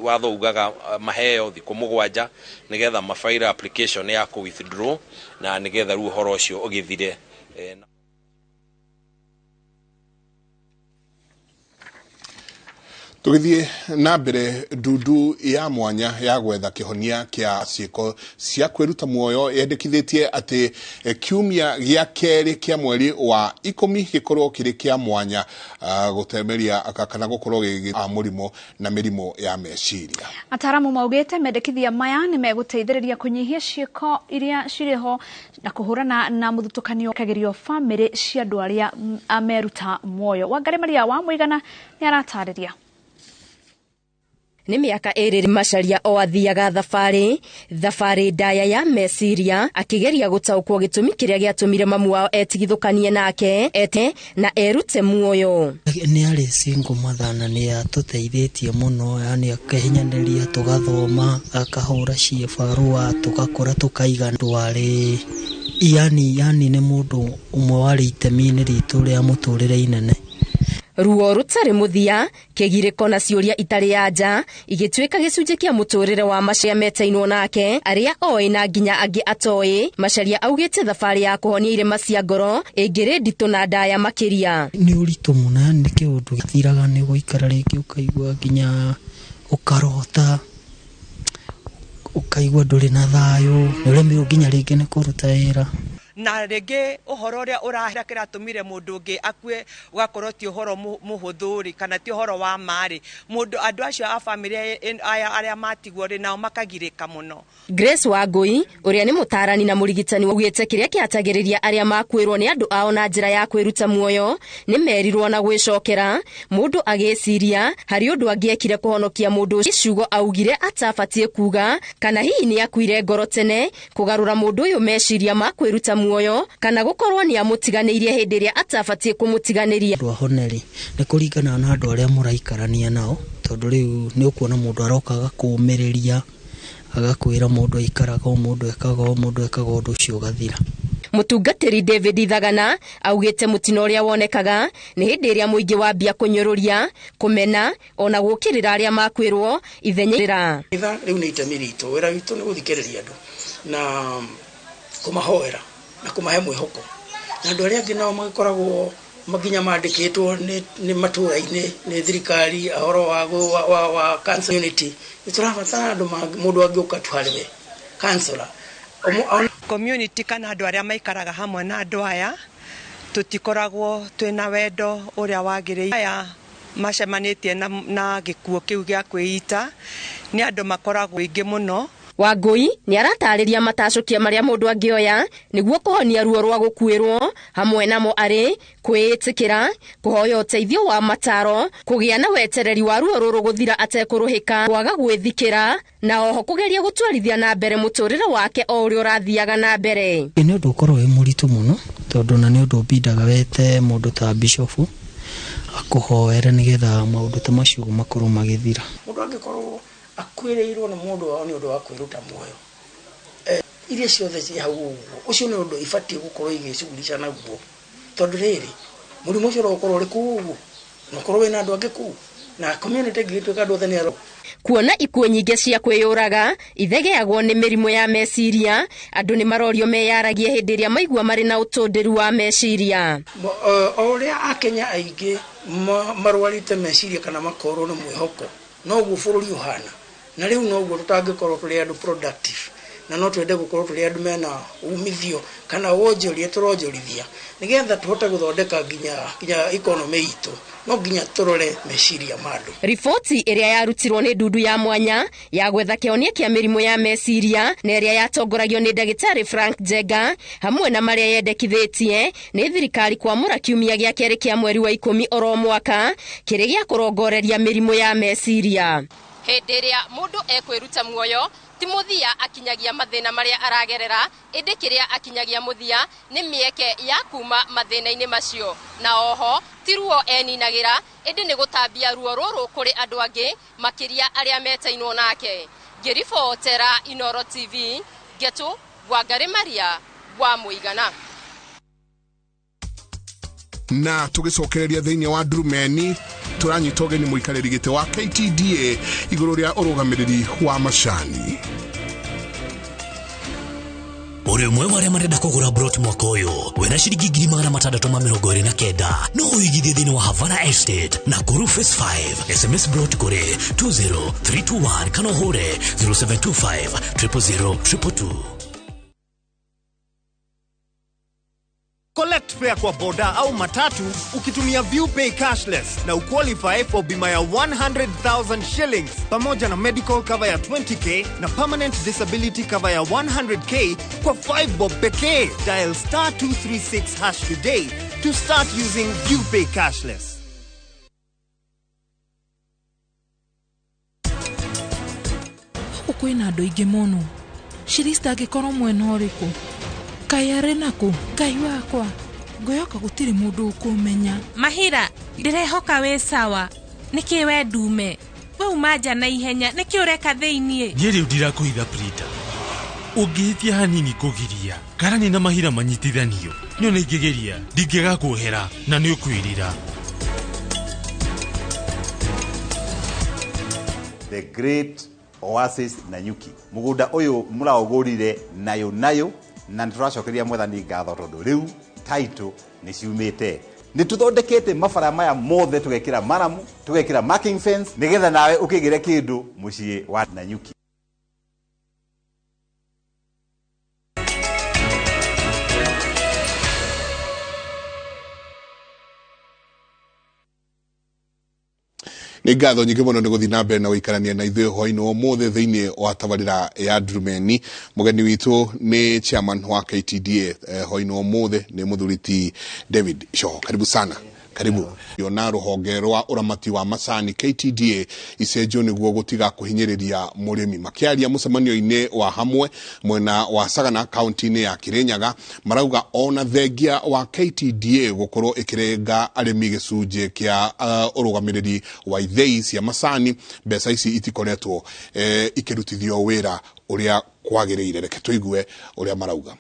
watho ugaga maheo thikũ 7 nĩgetha mafaira application ya kũ withdraw na nĩgetha rĩu ũhoro ũcio ũgĩthire. Tũgĩthiĩ na mbere, ndundu ya mwanya ya gwetha kĩhonia kĩa ciĩko cia kwĩruta muoyo yendekithĩtie atĩ kiumia gĩa kerĩ kĩa mweri wa 10 gĩkorwo kĩrĩ kĩa mwanya gũtemeria kana gũkorwo gĩ mũrimũ na mĩrimũ ya meciria. Ataramu maugĩte mendekithia maya nĩ megũteithĩrĩria kũnyihia ciĩko iria cirĩ ho na kũhũrana na mũthutũkanio kagerio bamĩrĩ cia andũ arĩa meruta muoyo. Wangari Maria wa Mũigana nĩ aratarĩria. Nĩ mĩaka 2 Macharia o athiaga thabarĩ ndaya ya meciria akĩgeria gũtaũkwo gĩtũmi kĩrĩa gĩatũmire mamu wao etigithũkanie nake ete na erute muoyo. Nĩ arĩ single mother na nĩ atũteithĩtie mũno, yani akĩhinyanĩria tũgathoma, akahũra ciĩbarũa, tũgakũra tũkaiga ndwarĩ, yani nĩ mũndũ ũmwe warĩ itemi-inĩ ritũ rĩa mũtũrĩre inene. Ruo rũtarĩ mũthia, kĩgirĩko na ciũria itarĩ anja igĩtuĩka gĩcunjĩ kĩa mũtũrĩre wa Macharia metainwo nake arĩa oĩ na nginya angĩ atoĩ. Macharia augĩte thabarĩ ya kũhonia irema cia ngoro ĩngĩrĩ nditũ na ndaya makĩria. Nĩ ũritũ mũno, yani nĩ kĩũndũ gĩthiraga nĩ gũikara rĩngĩ ũkaigua nginya ũkarota, ũkaigua ndũrĩ na thayũ, nĩ ũremirwo nginya rĩngĩ nĩ kũruta wĩra. Na rĩngĩ ũhoro ũrĩa ũrahera kĩratũmire mũndũ ũngĩ akue ũgakorwo ti ũhoro mũhũthũ rĩ, kana ti ũhoro wa ma rĩ, mũndũ andũ acio a bamĩrĩ aya arĩa matigwo rĩ nao makagirĩka mũno. Grace Wangui ũrĩa nĩ mũtaarani na mũrigitani augĩte kĩrĩa kĩhatagĩrĩria arĩa makuĩrwo nĩ andũ ao na njĩra ya kwĩruta muoyo nĩ merirwo na gwĩcokera mũndũ agĩciria harĩ ũndũ angĩekire kũhonokia mũndũ ũcio. Ciugo augire atabatiĩ kuga kana hihi nĩ akuire ngoro tene kũgarũra mũndũ ũyũ meciria ma kwĩruta muoyo kana gũkorwo nĩ amũtiganĩirie hĩndĩ ĩrĩa atabatiĩ kũmũtiganĩria. Andũ ahone rĩ nĩ kũringana na andũ arĩa mũraikarania nao, tondũ rĩu nĩ ũkuona mũndũ aroka agakũũmĩrĩria agakwĩra mũndũ aikaraga o mũndũ ekaga o mũndũ ekaga ũndũ ũcio ũgathira. Mũtungatĩri David Thagana augĩte mũtino ũrĩa wonekaga nĩ hĩndĩ ĩrĩa mũingĩ wambia kũnyũrũria, kũmena ona gũũkĩrĩra arĩa makwĩrwo ithenya. Rĩu nĩ itemi ritũ, wĩra witũ nĩ gũthikĩrĩria andũ na kũmahoera na kũmahe mwĩhoko, na andũ arĩa angĩ nao magĩkoragwo nginya mandĩkĩtwo nĩ matũra-inĩ nĩ thirikari ũhoro wa cancer unity. Nĩ tũrabatara andũ mũndũ angĩũka tu harĩ we counselor community kana andũ arĩa maikaraga hamwe na andũ aya tũtikoragwo twĩna wendo ũrĩa wagĩrĩire. Aya macemanĩtie na gĩkuũ kĩu gĩa kwĩita nĩ andũ makoragwo aingĩ mũno. Wangui nĩ aratarĩria matacũkia marĩa mũndũ angĩoya nĩguo kũhonia ruo rwa gũkuĩrwo, hamwe namo arĩ kwĩĩtĩkĩra, kũhoya ũteithio wa mataro, kũgĩa na wetereri wa ruo rũrũ gũthira atekũrũhĩka, kwaga gwĩthikĩra na oho kũgeria gũtwarithia na mbere mũtũrĩre wake o ũrĩa ũrathiaga na mbere. Nĩ ũndũ ũkorwo wĩ mũritũ mũno tondũ na nĩ ũndũ ũbindaga wete mũndũ ta bishofu akũhoere nĩgetha maũndũ ta macio makorwo magĩthira. Mũndũ angĩkorwo akuĩrĩirwo nĩ mũndũ wao nĩ ũndũ wa kwĩruta muoyo, iria ciothe ciĩ hau ũguo, ũcio nĩ ũndũ ibatiĩ gũkorwo igĩcugulica naguo, tondũ rĩrĩ mũrimũ ũcio no ũkorwo ũrĩ kũu ũguo na ũkorwo wĩna andũ angĩ kũu na community ĩngĩgĩtuĩka andũ othe nĩ arwaru. Kuona ikuũ nyingĩ cia kwĩyũraga ithegeagwo nĩ mĩrimũ ya meciria, andũ nĩ marorio meyaragie hĩndĩ ĩrĩa maigua marĩ na ũtũndĩru wa meciria. O ũrĩa Akenya aingĩ marwarĩte meciria kana makorwo nĩ mwĩhoko noguo bũrũri ũhana, na rĩu noguo tũtangĩkorwo tũrĩ andũ productive, Na no twende gũkorwo tũrĩ andũ mena umithio kana wonjoria tũronjorithia nĩgetha tũhote gũthondeka nginya economy itũ, no nginya tũrore meciria ma andũ. Riboti ĩrĩa yarutirwo nĩ ndundu ya mwanya ya gwetha kĩhonia kĩa mĩrimũ ya meciria na ĩrĩa yatongoragio nĩ ndagĩtarĩ Frank Njenga hamwe na marĩa yendekithĩtie nĩ thirikari kwamũra kiumia gĩa kerĩ kĩa mweri wa 10 oro mwaka kĩrĩ gĩa kũrongoreria mĩrimũ ya meciria. Hĩndĩ ĩrĩa mũndũ ekwĩruta muoyo ti mũthia akinyagia mathĩna marĩa aragerera, ĩndĩ kĩrĩa akinyagia mũthia nĩ mĩeke ya kuma mathĩna-inĩ macio, na oho ti ruo eninagĩra ĩndĩ nĩ gũtambia ruo rũrũ kũrĩ andũ angĩ makĩria arĩa metainwo nake. Ngĩribotera Inooro TV, Ngetu Wangari Maria wa Mũigana. Na tũgĩcokereria thĩinĩ wa Ndurumeni tũranyita ũgeni mũikarĩri gĩtĩ wa KTDA igũrũ rĩa ũrũgamĩrĩri wa macani. Ũrĩ ũmwe wa arĩa marenda kũgũra brot mwaka ũyũ wĩna ciringi 629 no ũigithie thĩinĩ wa Havana Estate na Kuru Phase 5. SMS brot kũrĩ 20321 kana ũhũre 0725 000 222. Collect fare kwa boda au matatu ukitumia ViewPay cashless na uqualify for bima ya 100,000 shillings pamoja na medical cover ya 20k na permanent disability cover ya 100k kwa 5 bob pekee. Dial star 236 hash today to start using ViewPay cashless. Gũkũ kwĩna andũ aingĩ mũno. Shirista angĩkorwo mwena ũrĩkũ? Kaĩ arĩ nakũ? Ngai wakwa, ngwĩhoka gũtirĩ mũndũ ũkũmenya. Mahira, ndĩrehoka wĩ sawa. Nĩkĩ we ndume? Wauma nja na ihenya, nĩkĩ ũreka thĩiniĩ? Niĩ rĩu ndirakũhitha Prita. Ũngĩhĩtia hanini kũgiria, karani na Mahira manyitithanio. Niĩ nĩingĩgeria, ndingĩgakuohera na nĩ ũkwĩrira. The Great Oasis Nanyuki. Mũgũnda ũyũ mũraũgũrire nayo nayo na nĩtũracokeria mwathani ngatho tondũ rĩu title nĩ ciumĩte. Nĩ tũthondekete mabara maya mothe tũgekĩra maramu, tũgekĩra marking fence nĩgetha nawe ũkĩgĩre kĩndũ mũciĩ wa Nanyuki. Nĩ ngatho nyingĩ mũno nĩ gũthiĩ na mbere na gũikarania na ithuĩ hwaĩ-inĩ wa ũmũthĩ thĩinĩ wa tabarĩra ya Ndurumeni. Mũgeni witũ nĩ chairman wa KTDA hwaĩ-inĩ wa ũmũthĩ nĩ mũthuri ti David Shoho. Karibu sana. Karibu. Yona rũhonge rwa ũramati wa macani KTDA icenjio nĩguo gũtiga kũhinyĩrĩria mũrĩmi. Makĩaria mũcemanio-inĩ wa hamwe mwena wa Sagana kaunti-inĩ ya Kirinyaga marauga ona thengia wa KTDA gũkorwo ĩkĩrenga arĩmi gĩcunjĩ kĩa ũrũgamĩrĩri wa ithei cia macani, mbeca ici itikoretwo ikĩrutithio wĩra ũrĩa kwagĩrĩire. Reke tũigue ũrĩa marauga.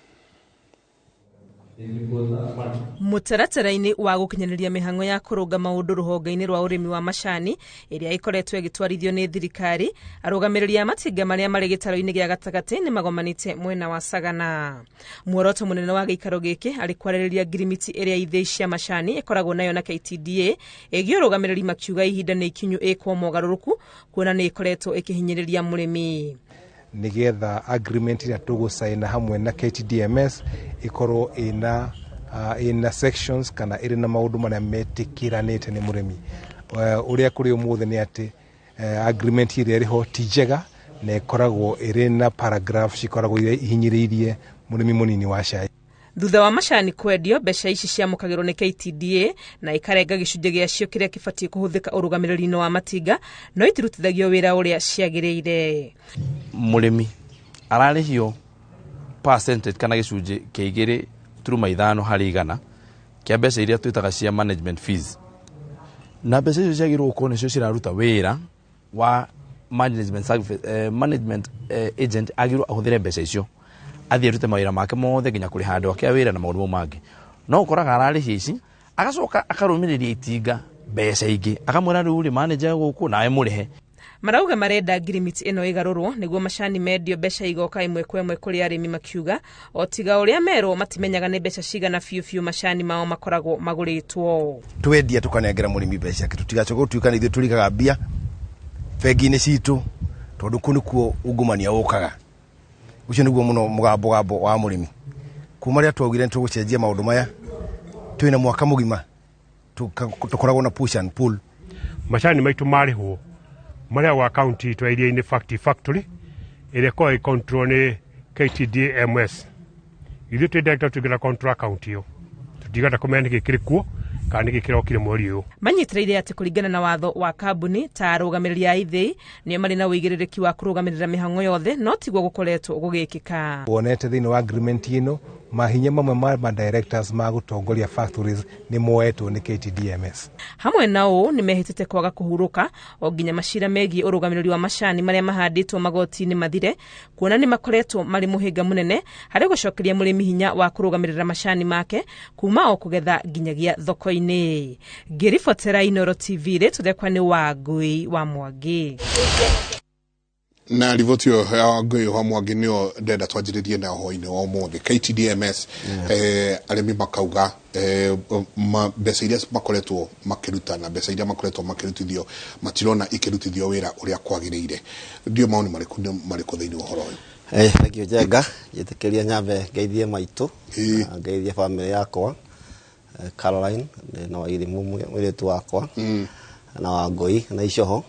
Mũtaratara-inĩ wa gũkinyanĩria mĩhang'o ya kũrũnga maũndũ rũhonge-inĩ rwa ũrĩmi wa macani ĩrĩa ĩkoretwo ĩgĩtwarithio nĩ thirikari, arũgamĩrĩri a matinga marĩa marĩ gĩtaro-inĩ gĩa gatagatĩ nĩ magomanĩte mwena wa Sagana. Muoroto mũnene wa gĩikaro gĩkĩ arĩ kwarĩrĩria ngirimiti ĩrĩa ithei cia macani ĩkoragwo nayo na KTDA ĩgiĩ ũrũgamĩrĩri, makiuga ihinda nĩ ikinyu ĩkwo mogarũrũku kuona nĩ ĩkoretwo ĩkĩhinyĩrĩria mũrĩmi. Nigetha agreement ĩrĩa tũgũcaina hamwe na KTDMS ĩkorwo ĩna sections kana ĩrĩ na maũndũ marĩa metĩkĩranĩte nĩ mũrĩmi. Ũrĩa kũrĩ ũmũthĩ nĩ atĩ agreement ĩrĩa ĩrĩ ho ti njega na ĩkoragwo ĩrĩ na paragraph cikoragwo ihinyĩrĩirie mũrĩmi mũnini wa cai. Thutha wa macani kwendio, mbeca ici ciamũkagĩrwo nĩ KTDA na ikarenga gĩcunjĩ gĩacio kĩrĩa kĩbatiĩ kũhũthĩka ũrũgamĩrĩri-inĩ wa matinga, no itirutithagio wĩra ũrĩa ciagĩrĩire. Mũrĩmi ararĩhio percentage kana gĩcunjĩ kĩa 2.5 harĩ igana kĩa mbeca iria twĩtaga cia management fees, na mbeca icio ciagĩrĩirwo gũkorwo nĩcio ciraruta wĩra wa management service, management agent agĩrĩirwo ahũthĩre mbeca icio athiĩ arute mawĩra make mothe nginya kũrĩha andũ ake a wĩra na maũndũ mau mangĩ. No ũkoraga ararĩhia ici agacoka akarũmĩrĩria itinga mbeca ingĩ akamwĩra rĩu rĩ manager gũkũ nawe mũrĩhe. Marauga marenda ngirimiti ĩno ĩgarũrwo nĩguo macani mendio mbeca igoka ĩmwe kwa ĩmwe kũrĩ arĩmi, makiuga o tiga ũrĩa merwo matimenyaga nĩ mbeca cigana biũ biũ macani mao makoragwo magũrĩtwo. Twendia tũkanengera mũrĩmi mbeca ciake, tũtigacoke gũtuĩka nĩ ithuĩ tũrĩkaga mbia bengi-inĩ citũ tondũ kũu nĩkuo ungumania ũkaga. Ũcio nĩguo mũno mũgambo wa mũrĩmi. Kuma rĩrĩa twaugire nĩ tũgũcenjia maũndũ maya, twĩna mwaka mũgima tũkoragwo na push and pull. Macani maitũ marĩhwo marĩhagwo akaunti itũ ya Iria-inĩ Factory ĩrĩa ĩkoragwo ĩ control nĩ KTDMS. Ithuĩ twĩ director tũingĩra control account ĩyo, tũtiganda kũmenya nĩkĩ kĩrĩ kuo kana nĩkĩ kĩrokire mweri ũyũ. Manyitĩrĩire atĩ kũringana na watho wa kambuni ta arũgamĩrĩri a ithĩi nĩo marĩ na ũigĩrĩrĩki wa kũrũgamĩrĩra mĩhang'o yothe, no tiguo gũkoretwo gũgĩkĩka. Wonete thĩinĩ wa agreement ĩno mahinya mamwe ma directors ma gũtongoria factories nĩ moetwo nĩ KTDMS. Hamwe na ũũ nĩ mehĩtĩte kwaga kũhurũka o nginya macira megiĩ ũrũgamĩrĩri wa macani marĩa mahandĩtwo magoti-inĩ mathire, kuona nĩ makoretwo marĩ mũhĩnga mũnene harĩ gũcokeria mũrĩmi hinya wa kũrũgamĩrĩra macani make kuma o kũgetha nginyagia thoko-inĩ. Ngĩribotera Inooro TV, rĩtwa rĩakwa nĩ Wangũi wa Mwangi. Na riboti ĩyo ya Wangũi wa Mwangi nĩyo ndenda twanjĩrĩrie nayo hwainĩ wa ũmũthĩ. KTDMS, arĩmi makauga mbeca iria makoretwo makĩruta na mbeca iria makoretwo makĩrutithio matirona ikĩrutithio wĩra ũrĩa kwagĩrĩire. Ndio maoni marĩkũ marĩkũ thĩinĩ wa ũhoro ũyũ? Thank you Njenga, njĩtĩkĩria nyambe ngeithie maitũ, ngeithie family yakwa, Caroline na Wairimu mũirĩtu wakwa, na Wangũi na Icoho,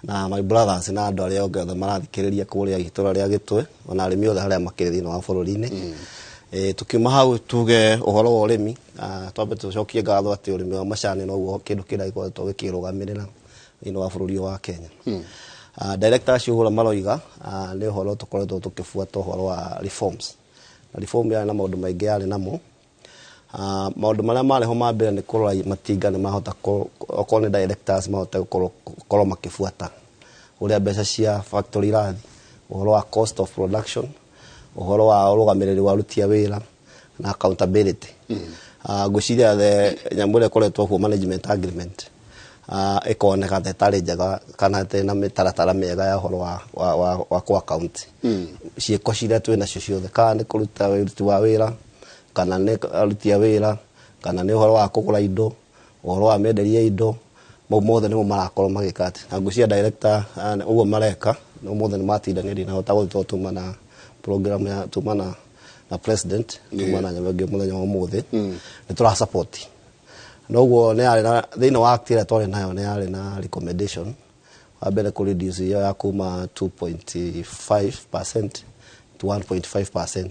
na my brothers na andũ arĩa othe marathikĩrĩria kũrĩa itũra rĩa Gĩtwe, ona arĩmi othe harĩa makĩrĩ thĩinĩ wa bũrũri-inĩ. Tukiuma hau tuge ũhoro wa ũrĩmi, twambe tũcokie ngatho atĩ ũrĩmi wa macani noguo kĩndũ kĩrĩa gĩkoretwo gĩkĩrũgamĩrĩra thĩinĩ wa bũrũri wa Kenya. Director acio ũhoro maroiga nĩ ũhoro tũkoretwo tũkĩbuata ũhoro wa reforms. Na reform yarĩ na maũndũ maingĩ yarĩ namo. Maũndũ marĩa marĩ ho ma mbere nĩ kũrora matinga nĩ mahota okorwo nĩ directors mahote gũkorwo makĩbuata ũrĩa mbeca cia factory irathiĩ, ũhoro wa cost of production, ũhoro wa ũrũgamĩrĩri wa aruti a wĩra na accountability. Ngwĩciria nyamũ ĩrĩa ĩkoretwo kuo management agreement ĩkoneka ta ĩtarĩ njega kana ĩtarĩ na mĩtaratara mĩega ya ũhoro wa kũ account. Ciĩko ciria twĩ nacio ciothe, kana nĩ kũruta ũruti wa wĩra, kana nĩ aruti a wĩra, kana nĩ ũhoro wa kũgũra indo, ũhoro wa mĩenderie indo, mau mothe nĩmo marakorwo magĩka atĩ. Na ngwĩciria director ũguo mareka, no mothe nĩ matindanĩire na hota gũthiĩ tuma na program ya tuma na president, tuma na nyamũ ĩngĩ mũthenya wa ũmũthĩ, nĩ tũra support. Noguo nĩ yarĩ na thĩinĩ wa act ĩrĩa twarĩ nayo nĩ yarĩ na recommendation wa mbere kũ reduce iyo ya kuma 2.5% to 1.5%.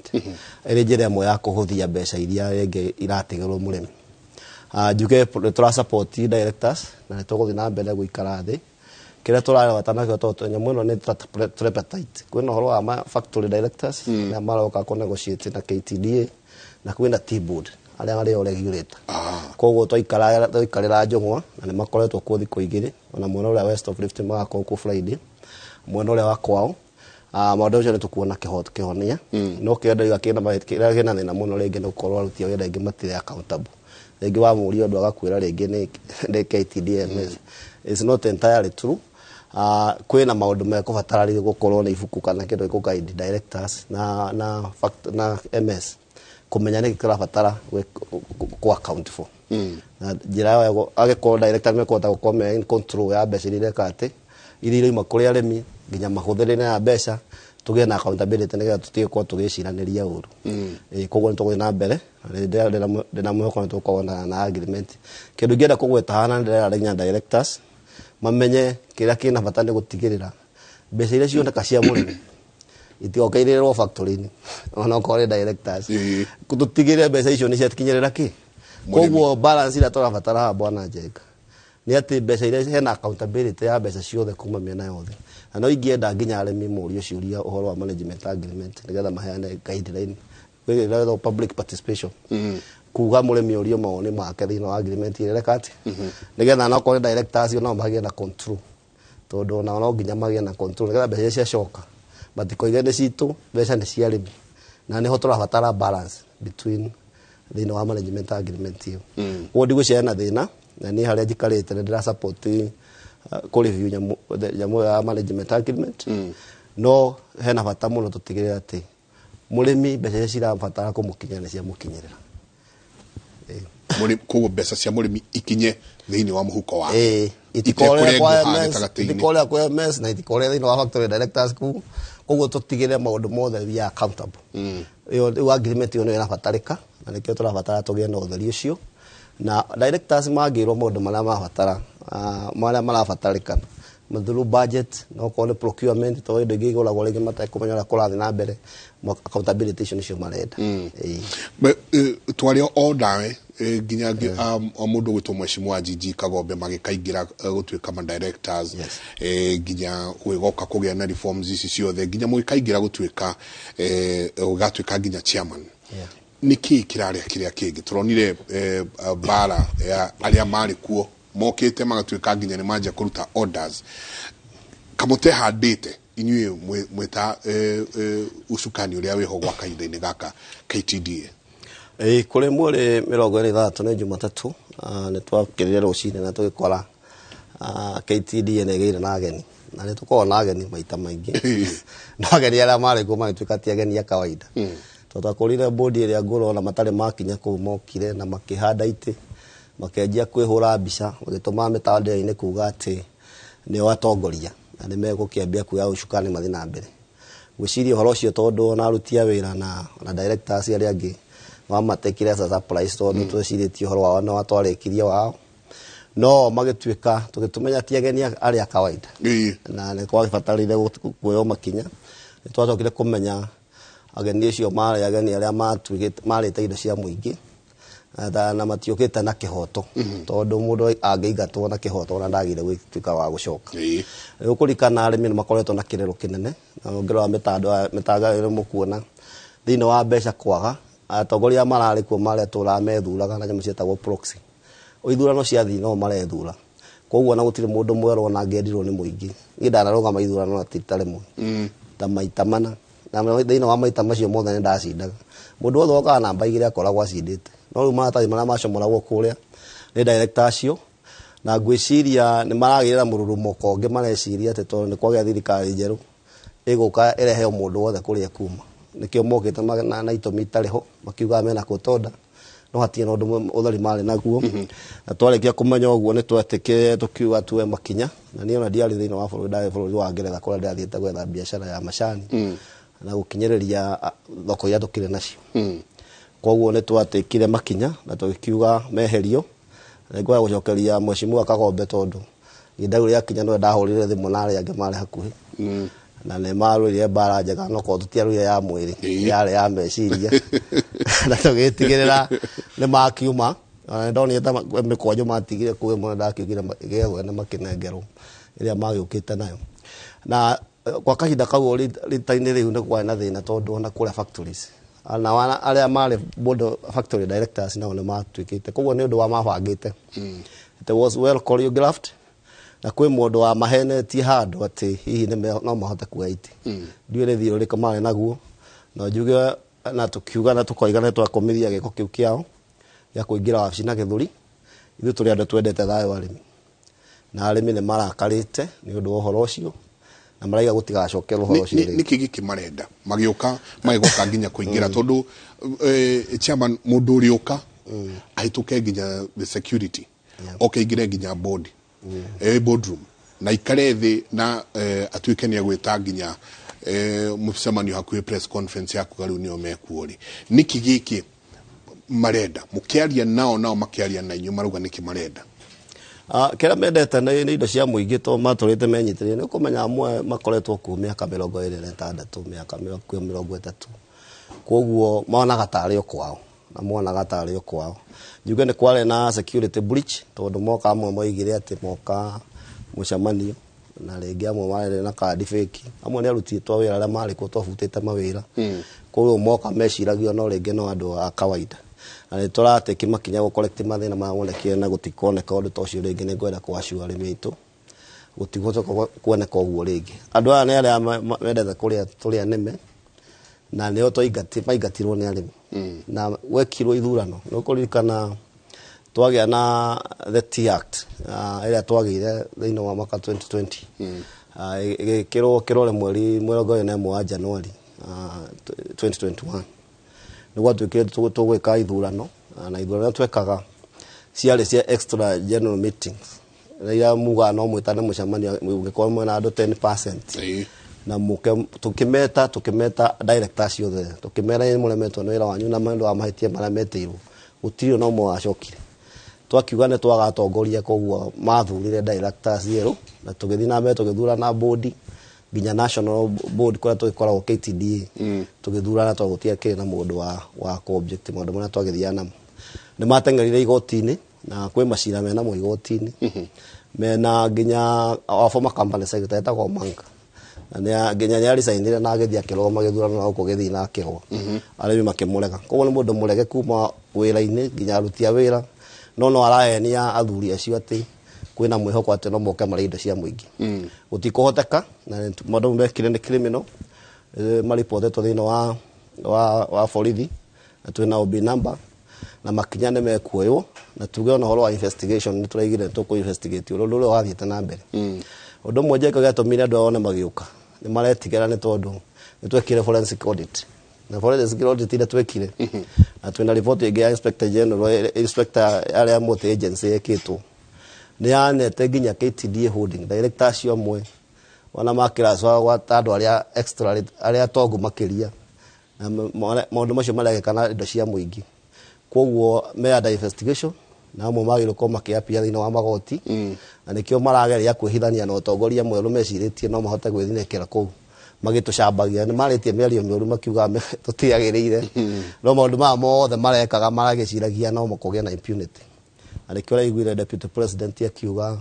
Ĩrĩ njĩra ĩmwe ya kũhũthia mbeca iria rĩngĩ iratigĩrwo mũrĩmi. Njuge nĩ tũra support directors na nĩ tũgũthiĩ na mbere gũikara thĩ. Kĩrĩa tũrarora nakĩo tondũ nyamũ ĩno nĩ tripartite. Kwĩna ũhoro wa factory directors arĩa maroka kũ negotiate na KTDA, na kwĩna Tea Board arĩa marĩ o regulator. Koguo twaikarĩra njũng'wa na nĩ makoretwo kuo thikũ igĩrĩ, ona mwena ũrĩa West of Rift magakorwo kuo Friday, mwena ũrĩa wa kwao. Maũndũ macio nĩ tũkuona kĩhonia. No kĩrĩa ndĩroiga kĩrĩa kĩna thĩna mũno rĩngĩ nĩ gũkorwo aruti a wĩra aingĩ matirĩ accountable. Rĩngĩ wamũria ũndũ agakwĩra rĩngĩ nĩ KTDMS. It's not entirely true. Kwĩna maũndũ mekũbatara rĩu gũkorwo na ibuku kana kĩndũ gĩkũ guide directors na MS kũmenya nĩkĩ kĩrabatara kũ account for. Na njĩra ĩyo angĩkorwo director nĩmekũhota gũkorwo me in control ya mbeca iria ireka atĩ iria irauma kũrĩ arĩmi nginya mahũthĩre ya mbeca, tũgĩe na accountability nĩgetha tũtige gũkorwo tũgĩciranĩria ũru. Koguo nĩ tũgũthiĩ na mbere ndĩna mwĩhoko nĩ tũgũkorwo na agreement. Kĩndũ ingĩenda kũgweta haha na ndĩrera nginya directors mamenye kĩrĩa kĩna bata nĩ gũtigĩrĩra mbeca iria cioneka cia mũrĩmi itigoka irĩrwo factory-inĩ ona okorwo nĩ directors, tũtigĩrĩre mbeca icio nĩ ciakinyĩrĩra kĩ. Koguo balance ĩrĩa tũrabatara haha bwana Njenga nĩ atĩ mbeca iria hena accountability ya mbeca ciothe kuma mĩena yothe. Na no ingĩenda nginya arĩmi morio ciũria ũhoro wa management agreement nĩgetha maheane guideline ĩrĩa public participation, kuga mũrĩmi orio mawoni make thĩinĩ wa agreement ĩrĩa ĩreka atĩ nĩgetha na okorwo nĩ directors nao magĩe na control, tondũ onao no nginya magĩe na control nĩgetha mbeca iria ciacoka matikoige nĩ citũ, mbeca nĩ cia arĩmi. Na nĩho tũrabatara balance between thĩinĩ wa management agreement ĩyo. Koguo ndigwĩciria hena thĩna, na niĩ harĩa njikarĩte nĩ ndĩra support kũ review nyamũ ya management agreement. No hena bata mũno tũtigĩrĩre atĩ mũrĩmi mbeca iria cirabatara kũmũkinyĩra nĩ ciamũkinyĩrĩra. Koguo mbeca cia mũrĩmi ikinye thĩinĩ wa mũhuko wake. Itikorĩa kwa MS, itikorĩa kwa MS na itikorĩa thĩinĩ wa factory directors kuu. Koguo tũtigĩrĩre maũndũ mothe we are accountable. Ĩyo rĩu agreement ĩyo nĩyo ĩrabatarĩka, na nĩkĩo tũrabatara tũgĩe na ũtheri ũcio, na directors mangĩrwo maũndũ marĩa mabatara, marĩa marabatarĩkana through budget, no korwo nĩ procurement, tondũ indo ingĩ igũragwo rĩngĩ matekũmenya ũrĩa kũrathiĩ na mbere. Accountability icio nĩcio marenda. Ĩĩ. Twarĩ o nawe, nginya mũndũ gwĩtwo Mheshimiwa Njinji Kagombe magĩkaingĩra, gũtuĩka ma directors, nginya gwĩgoka kũgĩa na reforms ici ciothe, nginya mũgĩkaingĩra gũtuĩka, ũgatuĩka nginya chairman. Nĩ kĩĩ kĩrarĩa kĩrĩa kĩngĩ tũronire, mbara ya arĩa marĩ kuo mokĩte magatuĩka nginya nĩ manjia kũruta orders kamũtehandĩte inyuĩ mwĩta ucukani ũrĩa wĩho gwa kahinda-inĩ gaka KTDA? Ĩĩ, kũrĩ mweri 26 nĩ Jumatatũ, nĩ twakĩrire rũcinĩ na tũgĩkora KTDA nĩ ĩgĩire na ageni, na nĩ tũkoragwo na ageni maita maingĩ, no ageni arĩa marĩ kuo magĩtuĩka ti ageni a kawaida, tondũ twakorire bodi ĩrĩa ngũrũ ona matarĩ makinya kũu, mokire na makĩhanda itĩ, makĩanjia kwĩhũra mbica, magĩtũma mĩtandao-inĩ kuga atĩ nĩo atongoria na nĩ megũkĩambia kuoya ũcukani mathiĩ na mbere. Gwĩciria ũhoro ũcio, tondũ ona aruti a wĩra na directors arĩa angĩ mamatekire as a surprise, tondũ twecirĩtie ũhoro wao na watwarĩkirie wao, no magĩtuĩka tũgĩtũmenya ti ageni arĩa a kawaida, na nĩ kwagĩbatarire kuoywo makinya. Nĩ twacokire kũmenya ageni acio marĩ ageni arĩa matuĩkĩte marĩte indo cia mũingĩ na matiũkĩte na kĩhoto, tondũ mũndũ angĩingatwo na kĩhoto ona ndagĩrĩire gũtuĩka wa gũcoka. Rĩu kũrikana arĩmi nĩ makoretwo na kĩrĩro kĩnene, na ũngĩrora mĩtandao ĩrĩa mũkuona thĩinĩ wa mbeca kwaga, atongoria mararĩ kuo marĩa tũraga methuraga na nyamũ ciĩtagwo proxy. Ithurano ciathiĩ no marethura, koguo na gũtirĩ mũndũ mwerũ ona angĩendirwo nĩ mũingĩ. Niĩ ndanarũgama ithurano na ti ta rĩmwe, ta maita mana, na thĩinĩ wa maita macio mothe nĩ ndacindaga. Mũndũ wothe wokaga namba 2 akoragwo acindĩte, no rĩu maratathi marĩa macomoragwo kũrĩa nĩ director acio, na ngwĩciria nĩ maragĩrĩra mũrurumo kongĩ, mareciria atĩ tondũ nĩ kwagĩa thirikari njerũ ĩgũka ĩrehe o mũndũ wothe kũrĩa kuma. Nĩkĩo mokĩte na itũmi itarĩ ho, makiugaga mena court order, no hatirĩ na ũndũ ũtheri marĩ naguo. Na twarĩkia kũmenya ũguo, nĩ twetĩkĩrire tũkiuga tuoe makinya, na niĩ ona ndiarĩ thĩinĩ wa bũrũri, ndarĩ bũrũri wa Ngeretha kũrĩa ndĩrathiĩte gwetha biacara ya macani na gũkinyĩrĩria thoko iria tũkĩrĩ nacio. Koguo nĩ twatĩkire makinya na tũgĩkiuga meherio. Na nĩngwenda gũcokeria Mheshimiwa Kagombe, tondũ ihinda rĩu rĩakinya nĩwe ndahũrire thimũ na arĩa angĩ marĩ hakuhĩ, na nĩ marũire mbara njega, no korwo tũtiarũire ya mwĩrĩ, yarĩ ya meciria, na tũgĩtigĩrĩra nĩ makiuma. Ona nĩ ndonire ta mĩkwanjũ matigire kũu ĩmwe, ndakiugire ĩgethwo nĩ makĩnengerwo ĩrĩa magĩũkĩte nayo. Na kwa kahinda kau rita-inĩ rĩu nĩ kwarĩ na thĩna, tondũ ona kũrĩa factories na arĩa marĩ board of factory directors nao nĩ matuĩkĩte, koguo nĩ ũndũ wa mabangĩte. It was well choreographed, na kwĩ mũndũ wamahenetie handũ atĩ hihi no mahote kuoya itĩ. Ndiũĩ nĩ thirĩ ũrĩkũ marĩ naguo, no njuge na tũkiuga na tũkoiga nĩ twakũmithia gĩko kĩu kĩao gĩa kũingĩra wabici na gĩthũri. Ithuĩ tũrĩ andũ twendete thayũ arĩmi, na arĩmi nĩ marakarĩte nĩ ũndũ wa ũhoro ũcio, na maraiga gũtigacokerwo ũhoro ũcio rĩngĩ. Nĩkĩ gĩkĩ marenda magĩũka magĩgoka nginya kũingĩra? Tondũ chairman, mũndũ ũrĩũka ahĩtũke nginya the security, oke aingĩre nginya board, boardroom, na ikare thĩ na atuĩke nĩ egwĩta nginya mũcemanio hakuhĩ press conference ya kuga rĩu nĩo mekuo rĩ, nĩkĩ gĩkĩ marenda? Mũkĩaria nao makĩaria na inyuĩ, marauga nĩkĩ marenda? Kĩrĩa mendete nĩ indo cia mũingĩ, to matũrĩte menyitĩrĩire. Nĩ ũkũmenya amwe makoretwo kuo mĩaka 26, mĩaka 30, koguo monaga tarĩ o kwao, na monaga tarĩ o kwao. Njuge nĩ kwarĩ na security breach, tondũ moka amwe moigire atĩ moka mũcemanio, na rĩngĩ amwe marĩ na kandi fake, amwe nĩ aruti twa wĩra arĩa marĩ kuo twabutĩte mawĩra, koguo moka meciragia no rĩngĩ no andũ a kawaida. Na nĩ tũratĩki makinya gũ correct mathĩna marĩa monekire na gũtikoneka ũndũ ta ũcio rĩngĩ. Nĩ ngwenda kũassure arĩmi aitũ gũtigũcoka kuoneka ũguo rĩngĩ. Andũ aya nĩ arĩa mendete kũrĩa tũrĩa nĩme, na nĩo maingatirwo nĩ arĩmi na gwekirwo ithurano. Nĩ ũkũririkana twagĩa na the Tea Act, ĩrĩa twagĩire thĩinĩ wa mwaka 2020, ĩgĩkĩrwo kĩrore mweri 21 wa Januari 2021, nĩ gwatuĩkire tũgwĩka ithurano, na ithurano twekaga ciarĩ cia extra general meetings, iria mugaga no mwĩtane mũcemanio ũngĩkorwo mwĩna andũ 10%. Na muke tukimeta directors ciothe, tukimera nĩ mũremetwo nĩ wĩra wanyu na maũndũ wa mahĩtia marĩa metĩirwo, gũtirĩ ona ũmwe wacokire. Twakiuga nĩ twagatongoria, koguo mathurire directors erũ na tũgĩthiĩ na mbere tũgĩthurana board nginya national board kũrĩa tũgĩkoragwo KTDA. Tũgĩthurana tondũ gũtiakĩrĩ na mũndũ wa kũ-object maũndũ marĩa twagĩthiaga namo. Nĩ mateng'erire igoti-inĩ na kwĩ macira menamo igoti-inĩ mena nginya our former company secretary etagwo Manka, na nginya nĩ aricainire na agĩthiĩ akĩrũgama gĩthurano na gũkũ gĩthiĩ na akĩgwa, arĩmi makĩmũrega. Koguo nĩ mũndũ mũrege kuma wĩra-inĩ nginya aruti a wĩra, no arahenia athuri acio atĩ kwĩna mwĩhoko atĩ no moke marĩa indo cia mũingĩ. Gũtikũhoteka, na maũndũ mekire nĩ criminal, maripotetwo thĩinĩ wa borithi na twĩna OB number na makinya nĩ mekuoywo, na tuge ona ũhoro wa investigation nĩ tũraigire tũkũ investigate ũndũ ũrĩa wathiĩte na mbere. Ũndũ ũmwe njeka gĩatũmire andũ one magĩũka nĩ maretigĩra nĩ tondũ nĩ twekire forensic audit, na forensic audit iria twekire na twĩna report ĩngĩ ya inspector general, inspector arĩa multi agency yekĩtwo nĩ yanete nginya KTDA holding director acio amwe ona makĩracwa gwa andũ arĩa extra arĩa tongu makĩria, na maũndũ macio marekĩka na indo cia mũingĩ. Koguo me under investigation na amwe magĩrĩirwo gũkorwo makĩapia thĩinĩ wa magoti, na nĩkĩo marageria kwĩhithania na ũtongoria mwerũ mecirĩtie no mahote gwĩthinĩkĩra kũu magĩtũcambagia. Nĩ marĩtie mĩario mĩũru makiuga tũtiagĩrĩire, no maũndũ maya mothe marekaga maragĩciragia no kũgĩe na impunity, na nĩkĩo ũraiguire deputy president akiuga,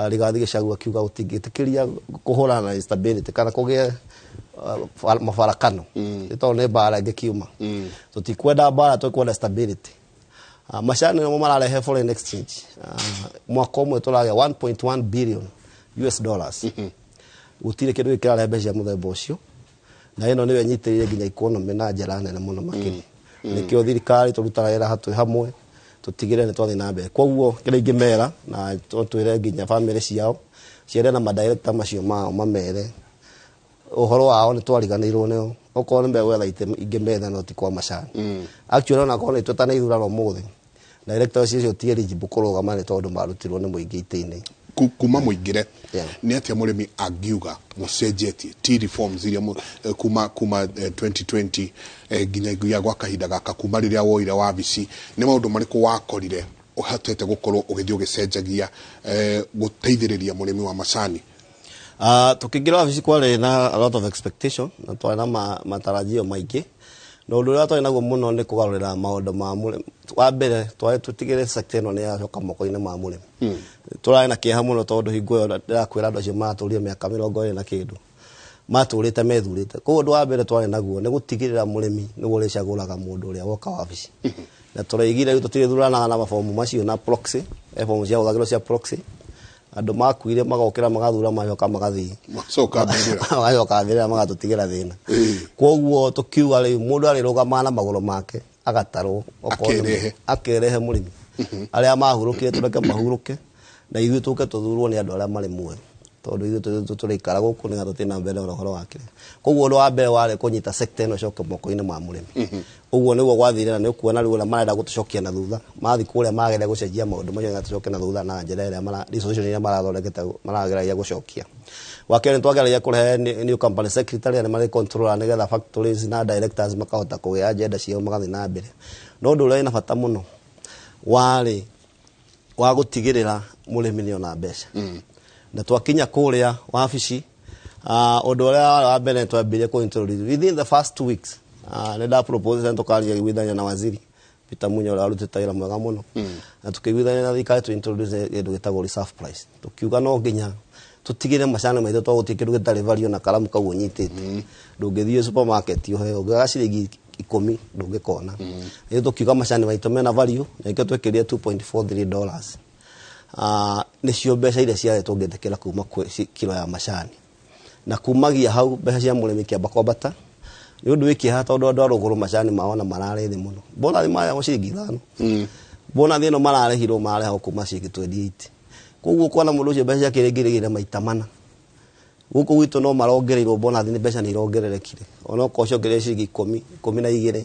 Rigathi Gachagua akiuga gũtingĩtĩkĩria kũhũrana na instability kana kũgĩe mabarakano, nĩ tondũ nĩ mbara ĩngĩkiuma. Tũtikwenda mbara, tũkwenda stability. Macani nĩmo mararehe foreign exchange. Mwaka ũmwe tũragĩa 1.1 billion US dollars. Gũtirĩ kĩndũ gĩkĩrarehe mbeca cia mũthemba ũcio, na ĩno nĩyo ĩnyitĩrĩire nginya economy na njĩra nene mũno makĩria. Nĩkĩo thirikari tũrutaga wĩra twĩ hamwe tũtigĩrĩre nĩ twathiĩ na mbere. Koguo kĩrĩa ingĩmera na twĩre nginya bamĩrĩ ciao ciarie na madirector macio mao, mamere ũhoro wao nĩ twariganĩirwo nĩo. Okorwo nĩ megwetha itĩ ingĩ methe, no ti kwa macani. Actually, ona korwo nĩ twetana ithurano ũmũthĩ, director ũcio ti eligible kũrũgama nĩ tondũ marutirwo nĩ mũingĩ itĩ-inĩ. Kuma mũingĩre, nĩ atĩa mũrĩmi angiuga mũcenjetie tea reforms iria kuma 2020 nginyagia gwa kahinda gaka, kuma rĩrĩa woire wabici, nĩ maũndũ marĩkũ wakorire ũhotete gũkorwo ũgĩthiĩ ũgĩcenjagia gũteithĩrĩria mũrĩmi wa macani? Tukĩingĩra wabici kwarĩ na a lot of expectation na twarĩ na matarajio maingĩ, na ũndũ ũrĩa twarĩ naguo mũno nĩ kũgarũrĩra maũndũ ma mũrĩmi. Wa mbere twarĩ tũtigĩrĩre sector ĩno nĩ yacoka moko-inĩ ma mũrĩmi. Tũrarĩ na kĩeha mũno tondũ hingo ĩyo ndĩrakwĩra andũ acio maratũrire mĩaka 20 na kĩndũ matũrĩte methurĩte. Koguo ũndũ wa mbere twarĩ naguo nĩ gũtigĩrĩra mũrĩmi nĩguo ũrĩcagũraga mũndũ ũrĩa woka wabici, na tũraigire rĩu tũtirĩthuranaga na mabomu macio na proxy, bomu cia hũthagĩrwo cia proxy, andũ makuire magokĩra magathura macoka magathiĩ Macoka mbĩrĩra. Magacoka mbĩrĩra magatũtigĩra thĩna. Koguo tũkiuga rĩu mũndũ arĩrũgamaga na magũrũ make agatarwo okorwo Akerehe. Akerehe mũrĩmi. Arĩa mahurũkire tũreke mahurũke na ithuĩ tũke tũthurwo nĩ andũ arĩa marĩ muoyo, tondũ ithuĩ tũrĩikara gũkũ nĩgetha tũthiĩ na mbere na ũhoro wa kĩrĩa. Koguo ũndũ wa mbere warĩ kũnyita sector ĩno ĩcoke moko-inĩ ma mũrĩmi. Ũguo nĩguo gwathire, na nĩ ũkuona rĩu ũrĩa marenda gũtũcokia na thutha mathiĩ kũrĩa mageria gũcenjia maũndũ macio nĩgetha tũcoke na thutha na njĩra ĩrĩa resolution ĩrĩa marathondekete marageragia gũcokia. Wa kerĩ, nĩ twageragia kũrehe new company secretary arĩa marĩ controller nĩgetha factories na directors makahota kũgĩa agenda ciao magathiĩ na mbere. No ũndũ ũrĩa wĩna bata mũno warĩ wa gũtigĩrĩra mũrĩmi nĩ ona mbeca, na twakinya kũrĩa wabici, ũndũ ũrĩa warĩ wa mbere twambirie kũ introduce within the first 2 weeks, nĩ nda propose na tũkaria iguithania na waziri Peter Munya ũrĩa warutĩte wĩra mwega mũno, na tũkĩiguithania na thirikari tũ introduce kĩndũ gĩtagwo reserve price. Tũkiuga no nginya tũtigĩre macani maitũ tondũ gũtirĩ kĩndũ gĩtarĩ value na karamu kau ũnyitĩte. Ndũngĩthiĩ supermarket ũheo ũngĩaga ciringi 10 ndũngĩkona. Rĩu tũkiuga macani maitũ mena value, na nĩkĩo twekĩrire $2.43, nĩcio mbeca iria ciarĩ tũngĩtĩkĩra kuma kwĩ kilo ya macani, na kumagia hau mbeca cia mũrĩmi kĩamba kwambata. Nĩ ũndũ wĩ kĩeha tondũ andũ a rũgũrũ macani mao na mararĩ thĩ mũno, bonathi marĩhagwo ciringi 5, bonathi ĩno mararĩhirwo mararĩhagwo kuma ciringi 28. Koguo kuona mũndũ ũcio mbeca ciake rĩngĩ maita mana. Gũkũ gwitũ no marongereirwo bonathi, nĩ mbeca nĩ irongererekire, onokorwo ciongereire ciringi 10, 12,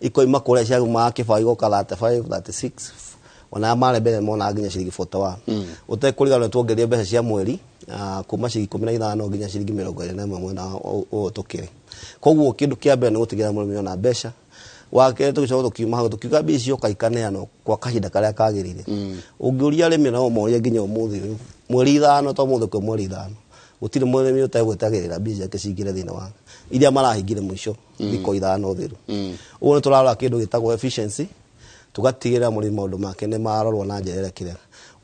ikoima kũrĩa ciaumaga kĩbaũ igoka 35, 36. Ona marĩ mbere monaga nginya ciringi 41. Ũtekũriganĩrwo tuongereire mbeca cia mweri kuma ciringi 15 nginya ciringi 21 mwena ũyũ tũkĩrĩ. Koguo kĩndũ kĩa mbere nĩ gũtigĩrĩra mũrĩmi ona mbeca. Wa kerĩ tũgĩcoka tũkiuma hau tũkiuga mbia icio ikaneanwo kwa kahinda karĩa kagĩrĩire. Ũngĩũria arĩmi no morie nginya ũmũthĩ ũyũ mweri 5 to mũthĩ kwĩ mweri 5 gũtirĩ mũrĩmi ũtegwetagĩrĩra mbia ciake cingĩre thĩinĩ wa iria marahingire mũico thikũ 5 thiru. Ũguo nĩ tũrarora kĩndũ gĩtagwo efficiency, tũgatigĩrĩra mũrĩmi maũndũ make nĩ marorwo na njĩra ĩrĩa kĩrĩa.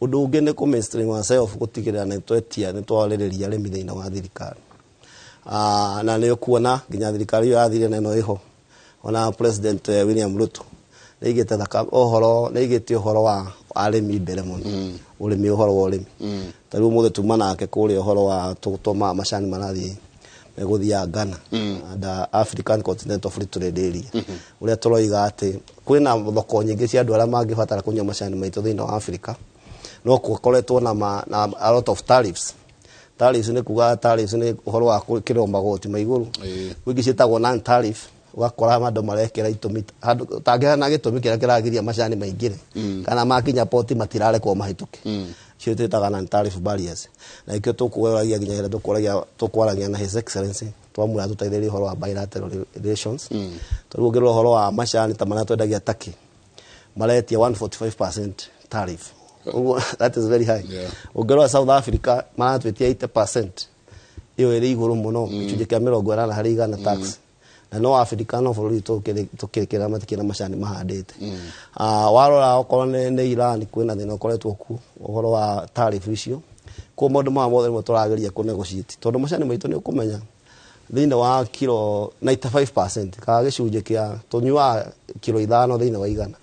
Ũndũ ũngĩ nĩ kũ mainstream ourselves, gũtigĩrĩra nĩ twetia nĩ twarĩrĩria arĩmi thĩinĩ wa thirikari. Na nĩ ũkuona nginya thirikari ĩyo yathire na ĩno ĩho, ona President William Ruto nĩaigĩte ũhoro, nĩaigĩte ũhoro wa arĩmi mbere mũno. Ũrĩmi, ũhoro wa ũrĩmi. Ta rĩu ũmũthĩ tuma nake kũrĩa ũhoro wa tũtũma macani marathiĩ megũthiaga Ghana and African Continental Free Trade Area. Ũrĩa tũroiga atĩ kwĩna thoko nyingĩ cia andũ arĩa mangĩbatara kũnyua macani maitũ thĩinĩ wa Africa, no gũkoretwo na a lot of tariffs. Tariffs nĩ kuga tariffs nĩ ũhoro wa gwĩkĩrwo magoti ma igũrũ. Kwĩ ingĩ ciĩtagwo non tariff, ũgakora andũ marekĩra itũmi handũ ũtangĩheana gĩtũmi kĩrĩa kĩragiria macani maingĩre, kana makinya poti matirarekwo mahĩtũke. Icio twĩtaga non tariff barriers. Na ikĩo tũkũragia nginya hĩndĩ tũkwaragia na His Excellency twamwĩra tũteithĩrĩrie ũhoro wa bilateral relations. Tondũ ũngĩrora ũhoro wa macani ta marĩa twendagia Turkey, maretia 145% tariff. Ũguo that is very high. Ũngĩrora South Africa maratwĩtia 80%, ĩyo ĩrĩ igũrũ mũno, gĩcunjĩ kĩa 80 harĩ igana tax. Na no Africa no bũrũri tũkĩrĩkĩra matikĩrĩ na macani mahandĩte. Warora okorwo nĩ Iran kwĩna thĩna ũkoretwo kuo ũhoro wa tariff icio. Koguo maũndũ maya mothe nĩmo tũrageria kũ negotiate, tondũ macani maitũ nĩ ũkũmenya thĩinĩ wa kiro 95% kana gĩcunjĩ kĩa tũnyuaga kiro 5 thĩinĩ wa igana.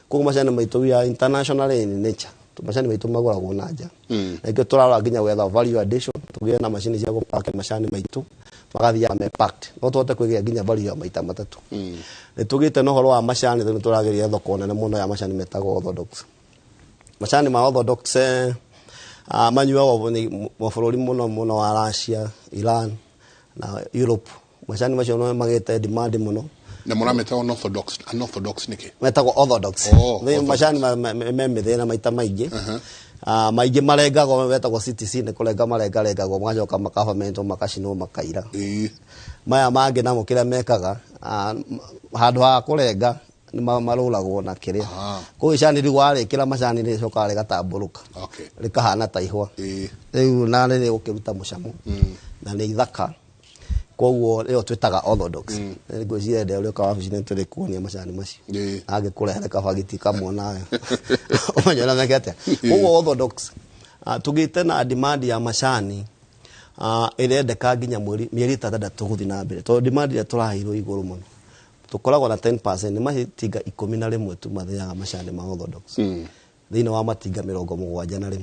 Koguo macani maitũ we are international in nature. Macani maitũ magũragwo na nja. Na nĩkĩo tũrarora nginya gwetha value addition, tũgĩe na macini cia gũpaki macani maitũ magathiaga me packed, no tũhote kwĩgĩa nginya value ya maita matatũ. Nĩ tũgĩte na ũhoro wa macani, tondũ nĩ tũrageria thoko nene mũno ya macani metagwo orthodox. Macani ma orthodox manyuagwo nĩ mabũrũri mũno mũno wa Russia, Iran na Europe. Macani macio no magĩte demand mũno. Na mũrameta unorthodox, unorthodox nĩkĩ? Metagwo orthodox. Oh, Nĩ macani me mĩthĩna maita maingĩ. Maingĩ marengagwo metagwo CTC, nĩ kũrenga marengarengagwo magacoka makafermentwo makacinwo makaira. Maya mangĩ namo kĩrĩa mekaga, handũ ha kũrenga nĩ marũragwo na kĩrĩa. Koguo icani rĩu warĩkĩra macani rĩcokaga rĩgatambũrũka. Rĩkahana ta ihũa. Rĩu na rĩrĩ gũkĩruta mũcamo. Na nĩ ithaka. Koguo ĩyo twĩtaga orthodox. Ngwĩciria hĩndĩ ĩrĩa ũrĩũka wabici nĩ tũrĩkuonia macani macio. Angĩkũrehere kabagiti kamwe nawe ũmenye ũrĩa meke atĩa. Koguo orthodox, tũgĩte na demand ya macani ĩrendeka nginya mĩeri 6 gũthiĩ na mbere, tondũ demand ĩrĩa tũraheirwo igũrũ mũno. Tũkoragwo na 10%, nĩ matinga 11 tu mathĩaga macani ma orthodox thĩinĩ wa matinga 71.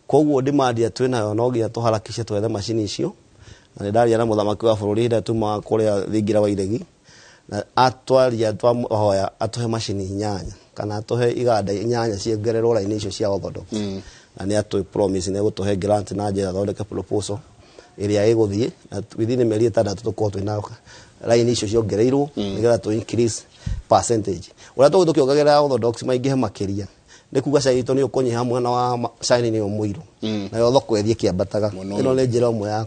Koguo demand ĩrĩa twĩnayo no nginya tũharakishe twethe macini icio. Na nĩ ndaria na mũthamaki wa bũrũri hĩndĩ ĩrĩa tumaga kũrĩa thingira wa iregi, na atwaria twahoya atũhe macini 8 kana atũhe iganda 8 ciongererwo raini icio cia orthodox. Na nĩ atũ promise nĩ egũtũhe grant na njĩra thondeke proposal ĩrĩa ĩgũthiĩ na within mĩeri 6 tũkorwo twĩna raini icio ciongereirwo, nĩgetha tũ increase percentage. Ũrĩa tũgũthiĩ tũkĩongagĩrĩra orthodox maingĩhe makĩria, nĩ kuga cai witũ nĩ ũkũnyiha mwena wa cai nĩ mũirũ, nayo thoko ĩthiĩ ĩkĩambataga. Ĩno nĩ njĩra ĩmwe ya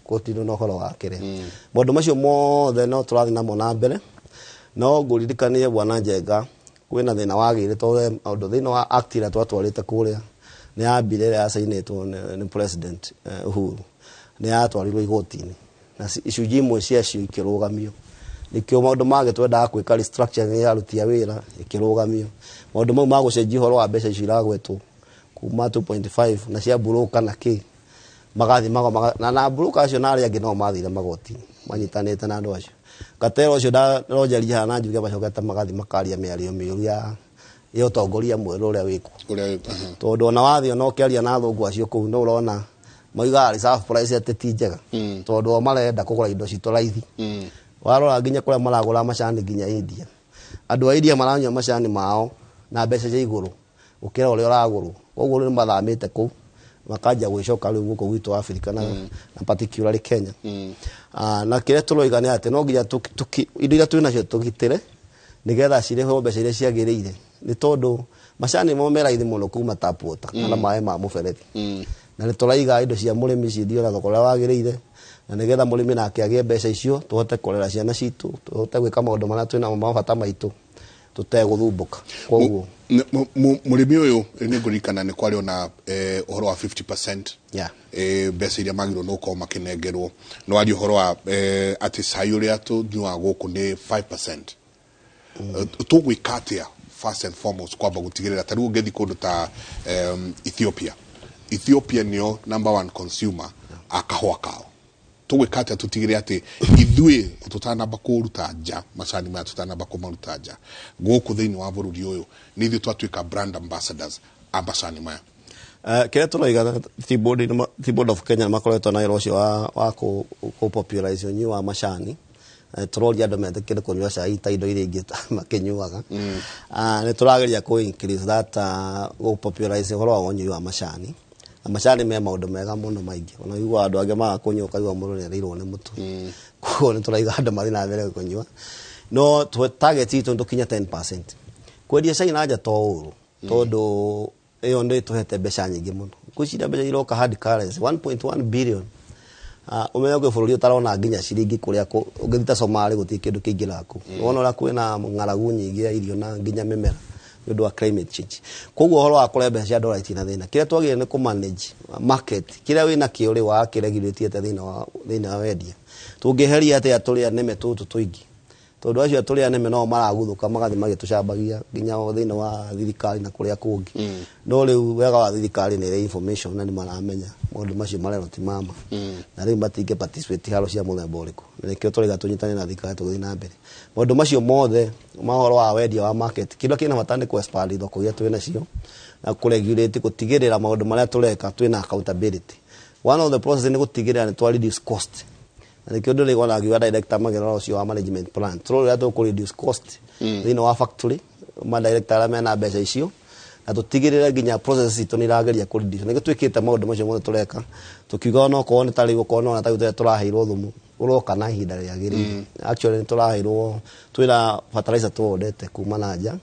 kũtinwo na ũhoro wa kĩrĩa. Maũndũ macio mothe no tũrathiĩ namo na mbere. No ngũririkanie Bwana Njenga kwĩna thĩna wagĩire, tondũ maũndũ thĩinĩ wa act ĩrĩa twatwarĩte kũrĩa nĩ yambire ĩrĩa yacainĩtwo nĩ President Uhuru, nĩ yatwarirwo igoti-inĩ na icunjĩ imwe ciacio ikĩrũgamio. Nĩkĩo maũndũ mangĩ twendaga gwĩka restructuring ya aruti a wĩra ĩkĩrũgamio. Maũndũ mau ma gũcenjia ũhoro wa mbeca icio iragwetwo kuma 2.5 na cia broker na kĩ magathiĩ na broker acio na arĩa angĩ no mathire magoti manyitanĩte na andũ acio. Gatero ũcio ndaronjaria haha na njuge macokete magathiĩ makaria mĩario mĩũru ya ũtongoria mwerũ ũrĩa wĩkuo. Tondũ ona wathiĩ ona ũkĩaria na athũngũ acio kũu nĩ ũrona moigaga reserve price atĩ ti njega, tondũ o marenda kũgũra indo citũ raithi. Warora nginya kũrĩa maragũra macani nginya India, andũ a India maranyua macani mao na mbeca cia igũrũ gũkĩra ũrĩa ũragũrwo. Koguo rĩu nĩmathamĩte kũu makanjia gwĩcoka rĩu gũkũ gwitũ Africa na particularly Kenya. Na kĩrĩa tũroiga nĩ atĩ no nginya indo iria twĩnacio tũgitĩre nĩgetha cirĩhwo mbeca iria ciagĩrĩire, nĩ tondũ Macani mo me raithi mũno kuma tap water kana maĩ ma mũberethi. Na nĩ tũraiga indo cia mũrĩmi ciendio na thogora ũrĩa wagĩrĩire, na nĩgetha mũrĩmi nake agĩe mbeca icio, tũhote kũrera ciana citũ, tũhote gwĩka maũndũ marĩa twĩnamo mabata maitũ tũtegũthumbũka. Koguo Mũrĩmi ũyũ, nĩ ngũririkana nĩ kwarĩ ona ũhoro wa 50% mbeca iria magĩrĩirwo nĩ gũkorwo makĩnengerwo. Nĩ waria ũhoro wa atĩ cai ũrĩa tũnyuaga gũkũ nĩ 5%. Tũgwĩka atĩa first and foremost kwamba gũtigĩrĩra, ta rĩu ũngĩthiĩ kũndũ ta Ethiopia, Ethiopia nĩyo number one consumer a kahũa kao. Tũgwĩka atĩa tũtigĩrĩre atĩ ithuĩ tũtanamba kũruta nja macani maya, tũtanamba kũmaruta nja, gũkũ thĩinĩ wa bũrũri ũyũ nĩ ithuĩ twatuĩka brand ambassadors a macani maya? Kĩrĩa tũroiga, Tea Board of Kenya makoretwo na wĩra ũcio wa kũ popularize ũnyui wa macani. Tũroria andũ metĩkĩre kũnyua cai ta indo iria ingĩ makĩnyuaga. Nĩ tũrageria kũ increase that, gũ popularize ũhoro wa ũnyui wa macani. Na macani me maũndũ mega mũno maingĩ, ona ũiguaga andũ angĩ maga kũnyua, ũkaigua mũndũ nĩ arĩirwo nĩ mũtwe. Koguo nĩ tũraiga andũ mathiĩ na mbere kũnyua, no target itũ nĩ tũkinye 10%. Kwendia cai na nja to ũru, tondũ ĩyo nĩ ĩtũhete mbeca nyingĩ mũno. Ngwĩciria mbeca iroka hard currency 1.1 billion. Ũmenye kwĩ bũrũri ũtarona nginya ciringi kũrĩa ũngĩthiĩ ta Somalia, gũtirĩ kĩndũ kĩingĩraga kũu. Wona ũrĩa kwĩna ng'aragu nyingĩ ya irio na nginya mĩmera nĩ ũndũ wa climate change. Koguo ũhoro wa kũrehe mbeca cia dola itirĩ na thĩna. Kĩrĩa twagĩrĩire nĩ kũ-manage market kĩrĩa wĩna kĩo rĩ, wakĩregulate atĩa thĩinĩ wa wendia. Tũngĩheria atĩa tũrĩa nĩme tũtũ tũingĩ, tondũ acio tũrĩa nĩme no maraguthũka magathiĩ magĩtũcambagia nginya thĩinĩ wa thirikari na kũrĩa kũngĩ. No rĩu wega wa thirikari nĩ ĩrĩ information na nĩ maramenya maũndũ macio marerwo ti mama, na rĩu matingĩ participate haro cia mũthemba ũrĩkũ. Na nĩkĩo tũraiga tũnyitane na thirikari tũgĩthiĩ na mbere maũndũ macio mothe ma ũhoro wa wendia wa market. Kĩrĩa kĩna bata nĩ kũ-expand thoko iria twĩ nacio na kũ-regulate, gũtigĩrĩra maũndũ marĩa tũreka twĩna accountability. One of the process nĩ gũtigĩrĩra nĩ twa reduce cost, na nĩkĩo ndĩrĩgona ngiuga director magĩrora ũcio wa management plan, tũrore ũrĩa tũkũ reduce cost thĩinĩ wa factory, ma director arĩa mena mbeca icio, na tũtigĩrĩre nginya process citũ nĩ irageria kũ reduce. Nĩkĩo twĩkĩte maũndũ macio mothe tũreka, tũkiuga onokorwo nĩ ta rĩu, okorwo nĩ ta rĩu tũrĩa tũraheirwo thumu ũroka na ihinda rĩagĩrĩire. Actually, nĩ tũraheirwo, twĩna fertilizer tũwondete kuma na nja,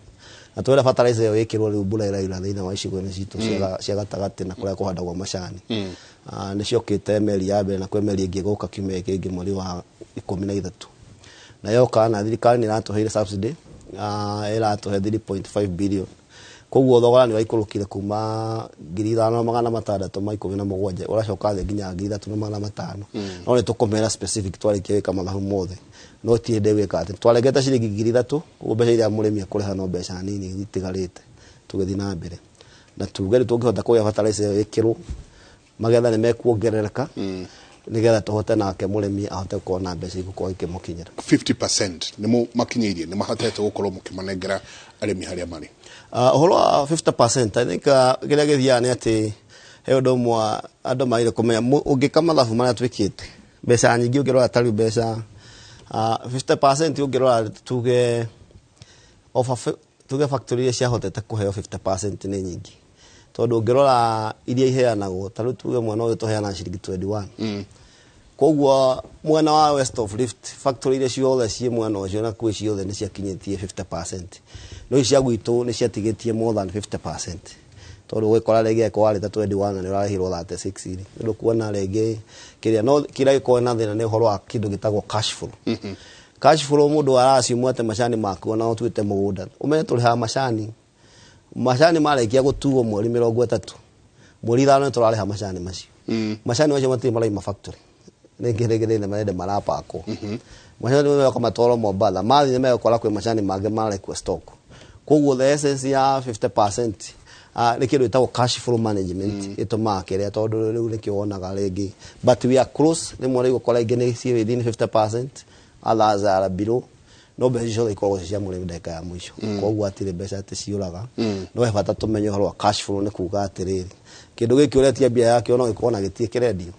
na twĩna fertilizer ĩyo ĩkĩrwo rĩu mbura ĩraura thĩinĩ wa icigo-inĩ citũ cia gatagatĩ na kũrĩa kũhandagwo macani. Nĩ ciokĩte meri ya mbere, na kwĩ meri ĩngĩ ĩgũka kiumia gĩkĩ kĩngĩ, mweri wa 13. Na yoka, na thirikari nĩ ĩratũheire subsidy, ĩratũhe 3.5 billion. Koguo thogora nĩ waikũrũkire kuma 5617 ũracoka thĩ nginya 3500. No nĩ tũkũmera specific twarĩkia gwĩka mathabu mothe, no ti hĩndĩ gwĩka atĩ twarengete ciringi 3000. Koguo mbeca iria mũrĩmi ekũrĩha no mbeca nini itigarĩte. Tũgĩthiĩ na mbere na tuge rĩu tũngĩhota kũgĩa fertilizer ĩyo ĩkĩrwo, magetha nĩ mekuongerereka, nĩgetha tũhote nake mũrĩmi ahote gũkorwo na mbeca igũkorwo ikĩmũkinyĩra. 50% nĩ makinyĩirie, nĩ mahotete gũkorwo mũkĩmanengera arĩmi harĩa marĩ? Ũhoro wa 50%, I think kĩrĩa gĩthiaga nĩ atĩ he ũndũ ũmwe andũ magĩrĩire kũmenya. Ũngĩka mathabu marĩa twĩkĩte, mbeca nyingĩ ũngĩrora ta rĩu mbeca 50%, ũngĩrora tuge over tuge factory iria ciahotete kũheo 50% nĩ nyingĩ, tondũ ũngĩrora iria iheanagwo, ta rĩu tuge mwena ũyũ tũheanaga ciringi 21. Koguo mwena wa West of Rift, factory iria ciothe ciĩ mwena ũcio na kwĩ ciothe nĩ ciakinyĩtie 50%, no ici cia gwitũ nĩ ciatigĩtie more than 50%, tondũ ũgĩkora rĩngĩ eko warĩ ta 21 na nĩ ũrarĩhirwo 36 rĩ, nĩ ũndũ kuona rĩngĩ kĩrĩa. No kĩrĩa gĩkoragwo na thĩna nĩ ũhoro wa kĩndũ gĩtagwo cash flow. Cash flow, mũndũ araciumwo atĩ macani maku ona ũtuĩte mũgũnda, ũmenye tũrĩhaga macani, macani marĩkia gũtuo mweri 30, mweri 5 nĩ tũrarĩha macani macio. Macani macio matirĩ maraima factory rĩngĩ, rĩngĩ rĩngĩ marende marapakwo macani macio matwarwo Mombatha, mathiĩ nĩ megũkora kwĩ macani mangĩ marekwo stock. Koguo the essence ya 50% nĩ kĩndũ gĩtagwo cash flow management ĩtũmaga kĩrĩa, tondũ rĩu nĩkĩo wonaga rĩngĩ, but we are close. Rĩmwe rĩu ũkora ingĩ nĩ ciĩ within 50%, others are below, no mbeca icio ciothe ikoragwo ci cia mũrĩmi ndagĩka ya mũico. Koguo hatirĩ mbeca atĩ ciũraga. No he bata tũmenye ũhoro wa cash flow, nĩ kuga atĩrĩrĩ, kĩndũ gĩkĩ ũretia mbia yakĩo no gĩkorwo na gĩtirĩ kĩrendio.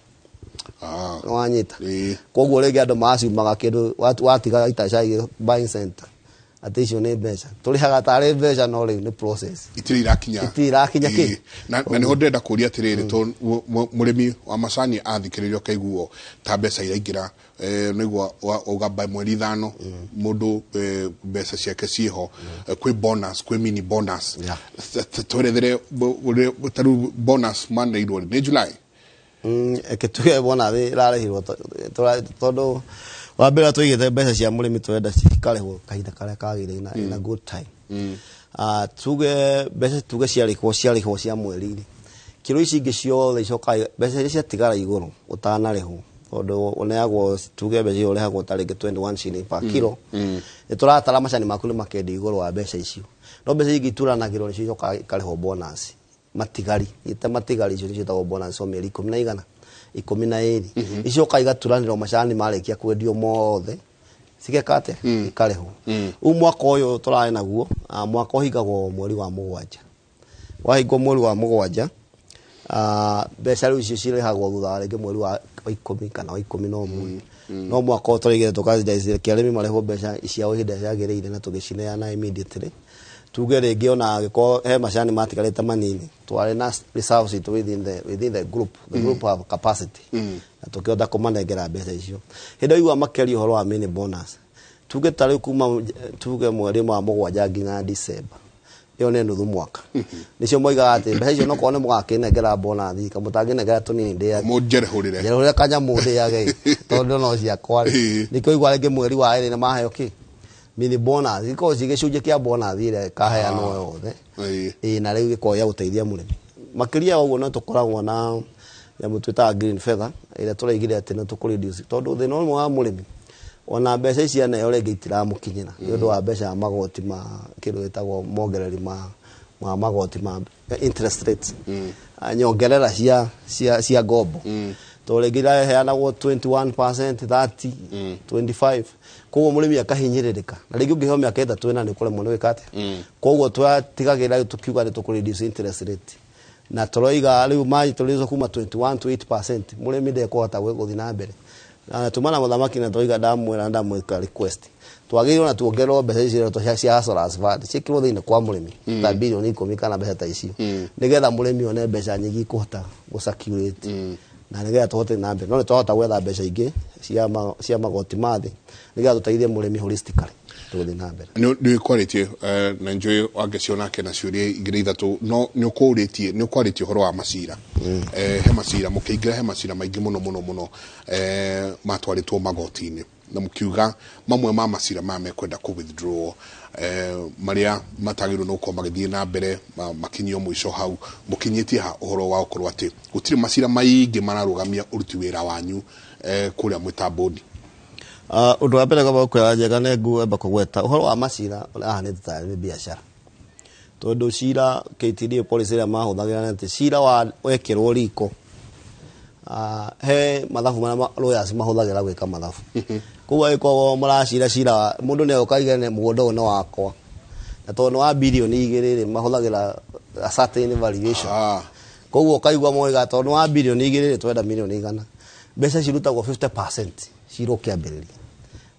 Nĩwanyita? Koguo rĩngĩ andũ maciumaga kĩndũ watiga ita cai buying center. Atĩ icio nĩ mbeca tũrĩhaga tarĩ mbeca, no rĩu nĩ process. Itirĩ irakinya. Itirĩ irakinya kĩ. Na nĩho ndĩrenda kũria atĩrĩrĩ, to mũrĩmi wa macani athikĩrĩrio akaiguo ta mbeca iraingĩra, nĩguo ũgamba mweri 5 mũndũ, mbeca ciake ciĩho, kwĩ bonus, kwĩ mini bonus. Twerethere ta rĩu bonus maneirwo nĩ July. Eke tuge bonus ĩrarĩhirwo tondũ wa mbere tũigĩte mbeca cia mũrĩmi tũrenda cikarĩhwo kahinda karĩa kagĩrĩire in a good time. Tuge mbeca tuge ciarĩhwo cia mweri-rĩ, kiro ici ingĩ ciothe icokaga mbeca iria ciatigara igũrũ ũtanarĩhwo, tondũ ũneagwo, tuge mbeca icio ũrĩhagwo ta rĩngĩ 21 shilling per kilo. Nĩ tũratara macani maku nĩ makendio igũrũ wa mbeca icio, no mbeca ingĩ ituranagĩrwo nĩcio icokaga ikarĩhwo bonus. Matigari ite matigari icio nĩcio ciĩtagwo bonus o mĩeri 10 na igana 12, icoka igaturanĩrwo macani marĩkia kwendio mothe cigeka atĩa, ikarĩhwo. Rĩu mwaka ũyũ tũrarĩ naguo, mwaka ũhingagwo mweri wa 7. Wahingwo mweri wa 7, mbeca rĩu icio cirĩhagwo thutha wa rĩngĩ mweri wa 10 kana wa 11. No mwaka ũyũ tũraigire tũkareke arĩmi marĩhwo mbeca ciao ihinda rĩagĩrĩire na tũgĩcineana immediately. Tuge rĩngĩ ona angĩkorwo he macani matigarĩte manini, twarĩ na reserves itũ within the group, the group have capacity, na tũkĩhota kũmanengera mbeca icio. Hĩndĩ ĩyo makeria ũhoro wa mini bonus, tuge ta rĩu kuma tuge mweri wa 7 nginya December, ĩyo nĩ nuthu mwaka, nĩcio moigaga atĩ mbeca icio nokorwo nĩ mũgakĩnengera bonus, kamũtangĩnengera tũnini ndĩage. Mũnjerehũrĩre. Njerehũrĩre kanyamũ ndĩage, tondũ no ciakwa rĩ. Nĩkĩo igua rĩngĩ mweri wa 2 nĩ maheo kĩ mini bonus, ikorwo ci gĩcunjĩ kĩa bonus ĩrĩa ĩkaheanwo yothe. Ĩĩ, na rĩu gĩkorwo gĩa gũteithia mũrĩmi makĩria. Ũguo no tũkoragwo na nyamũ twĩtaga green feather ĩrĩa tũraigire atĩ nĩ tũkũ reduce, tondũ thĩna ũmwe wa mũrĩmi ona mbeca ici aneo rĩngĩ itiramũkinyĩra nĩ ũndũ wa mbeca ya magoti ma kĩndũ gĩtagwo mongereri ma magoti ma interest rates. Nyongerera cia ngombo, tondũ rĩngĩ iraheanagwo 21%, 30, 25, koguo mũrĩmi akahinyĩrĩrĩka, na rĩngĩ ũngĩheo mĩaka 3 ĩna nĩ ũkũremwo nĩ gwĩka atĩa. Koguo twatigagĩrĩra rĩu tũkiuga nĩ tũkũ reduce interest rate, na tũroiga rĩu matũrĩzwo kuma 21 to 8%, mũrĩmi ndekũhota gũthiĩ na mbere. Na tuma na mũthamaki na tũiga ndamwĩra ndamwĩka request twagĩrĩirwo na tuongererwo mbeca ici cia Hustlers Fund ciĩkĩrwo thĩinĩ kwa mũrĩmi ta bilioni 10 kana mbeca ta icio, nĩgetha mũrĩmi one mbeca nyingĩ ikũhota gũ circulate na nĩgetha tũhote na mbere. No nĩ twahota gwetha mbeca ingĩ cia magoti ma thĩ nĩgetha tũteithie mũrĩmi holistically tũgũthiĩ na mbere. Nĩ kwarĩtie na njũĩ wangeci onake na ciũria igĩrĩ ithatũ, no nĩ ũkũrĩtie, nĩ ũkwarĩtie ũhoro wa macira. He macira mũkĩingĩra, he macira maingĩ mũno mũno mũno, matwarĩtwo magoti-inĩ, na mũkiuga mamwe ma macira maya mekwenda kũ withdraw, marĩa matagĩrĩirwo nĩ gũkorwo magĩthiĩ na mbere makinyio mũico hau. Mũkinyĩtie ha ũhoro wa gũkorwo atĩ gũtirĩ macira maingĩ mararũgamia ũruti wĩra wanyu, kũrĩa mwĩ bodi? Ũndũ wa mbere ngamba gũkwĩra njega nĩ ngwamba kũgweta ũhoro wa macira ũrĩa ahanĩte tarĩ nĩ biacara, tondũ cira KTDA policy ĩrĩa mahũthagĩra nĩ atĩ cira wa wekĩrwo riko, he mathabu marĩa lawyers mahũthagĩra gwĩka mathabu. Koguo angĩkorwo mũracira cira mũndũ nĩ oka aige mũgũnda ũyũ nĩ wakwa, na tondũ nĩ wa bilioni 2 rĩ, mahũthagĩra a certain valuation. Koguo ũkaigua moiga tondũ nĩ wa bilioni 2 rĩ, twenda milioni 100. Mbeca cirutagwo 50% cira ũkĩambĩrĩria.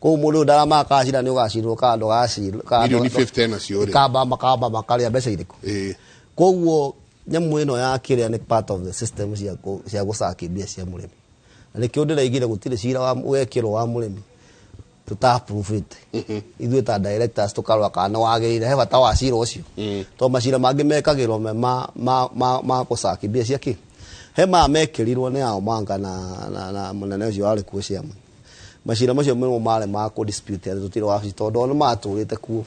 Koguo mũndũ ũyũ ndaramaka cira nĩ ũgacirwo kana ndũgacirwo kana Milioni 50 nacio rĩ. Kamba makamba makarĩa mbeca irĩkũ. Koguo nyamũ ĩno ya kĩrĩa nĩ part of the system cia gũcaki mbia cia mũrĩmi, na nĩkĩo ndĩraigire gũtirĩ cira wa wekĩrwo wa mũrĩmi tũta-approve-ĩte ithuĩ ta directors, tũkarora kana nĩ wagĩrĩire, he bata wa cira ũcio, tondũ macira mangĩ mekagĩrwo me ma gũcaki mbia cia kĩ. He maya mekĩrirwo nĩ Aomanga na mũnene ũcio warĩ kuo chairman. Macira macio nĩmo marĩ ma kũ dispute atĩ tũtirĩ wabici, tondũ o nĩ matũrĩte kuo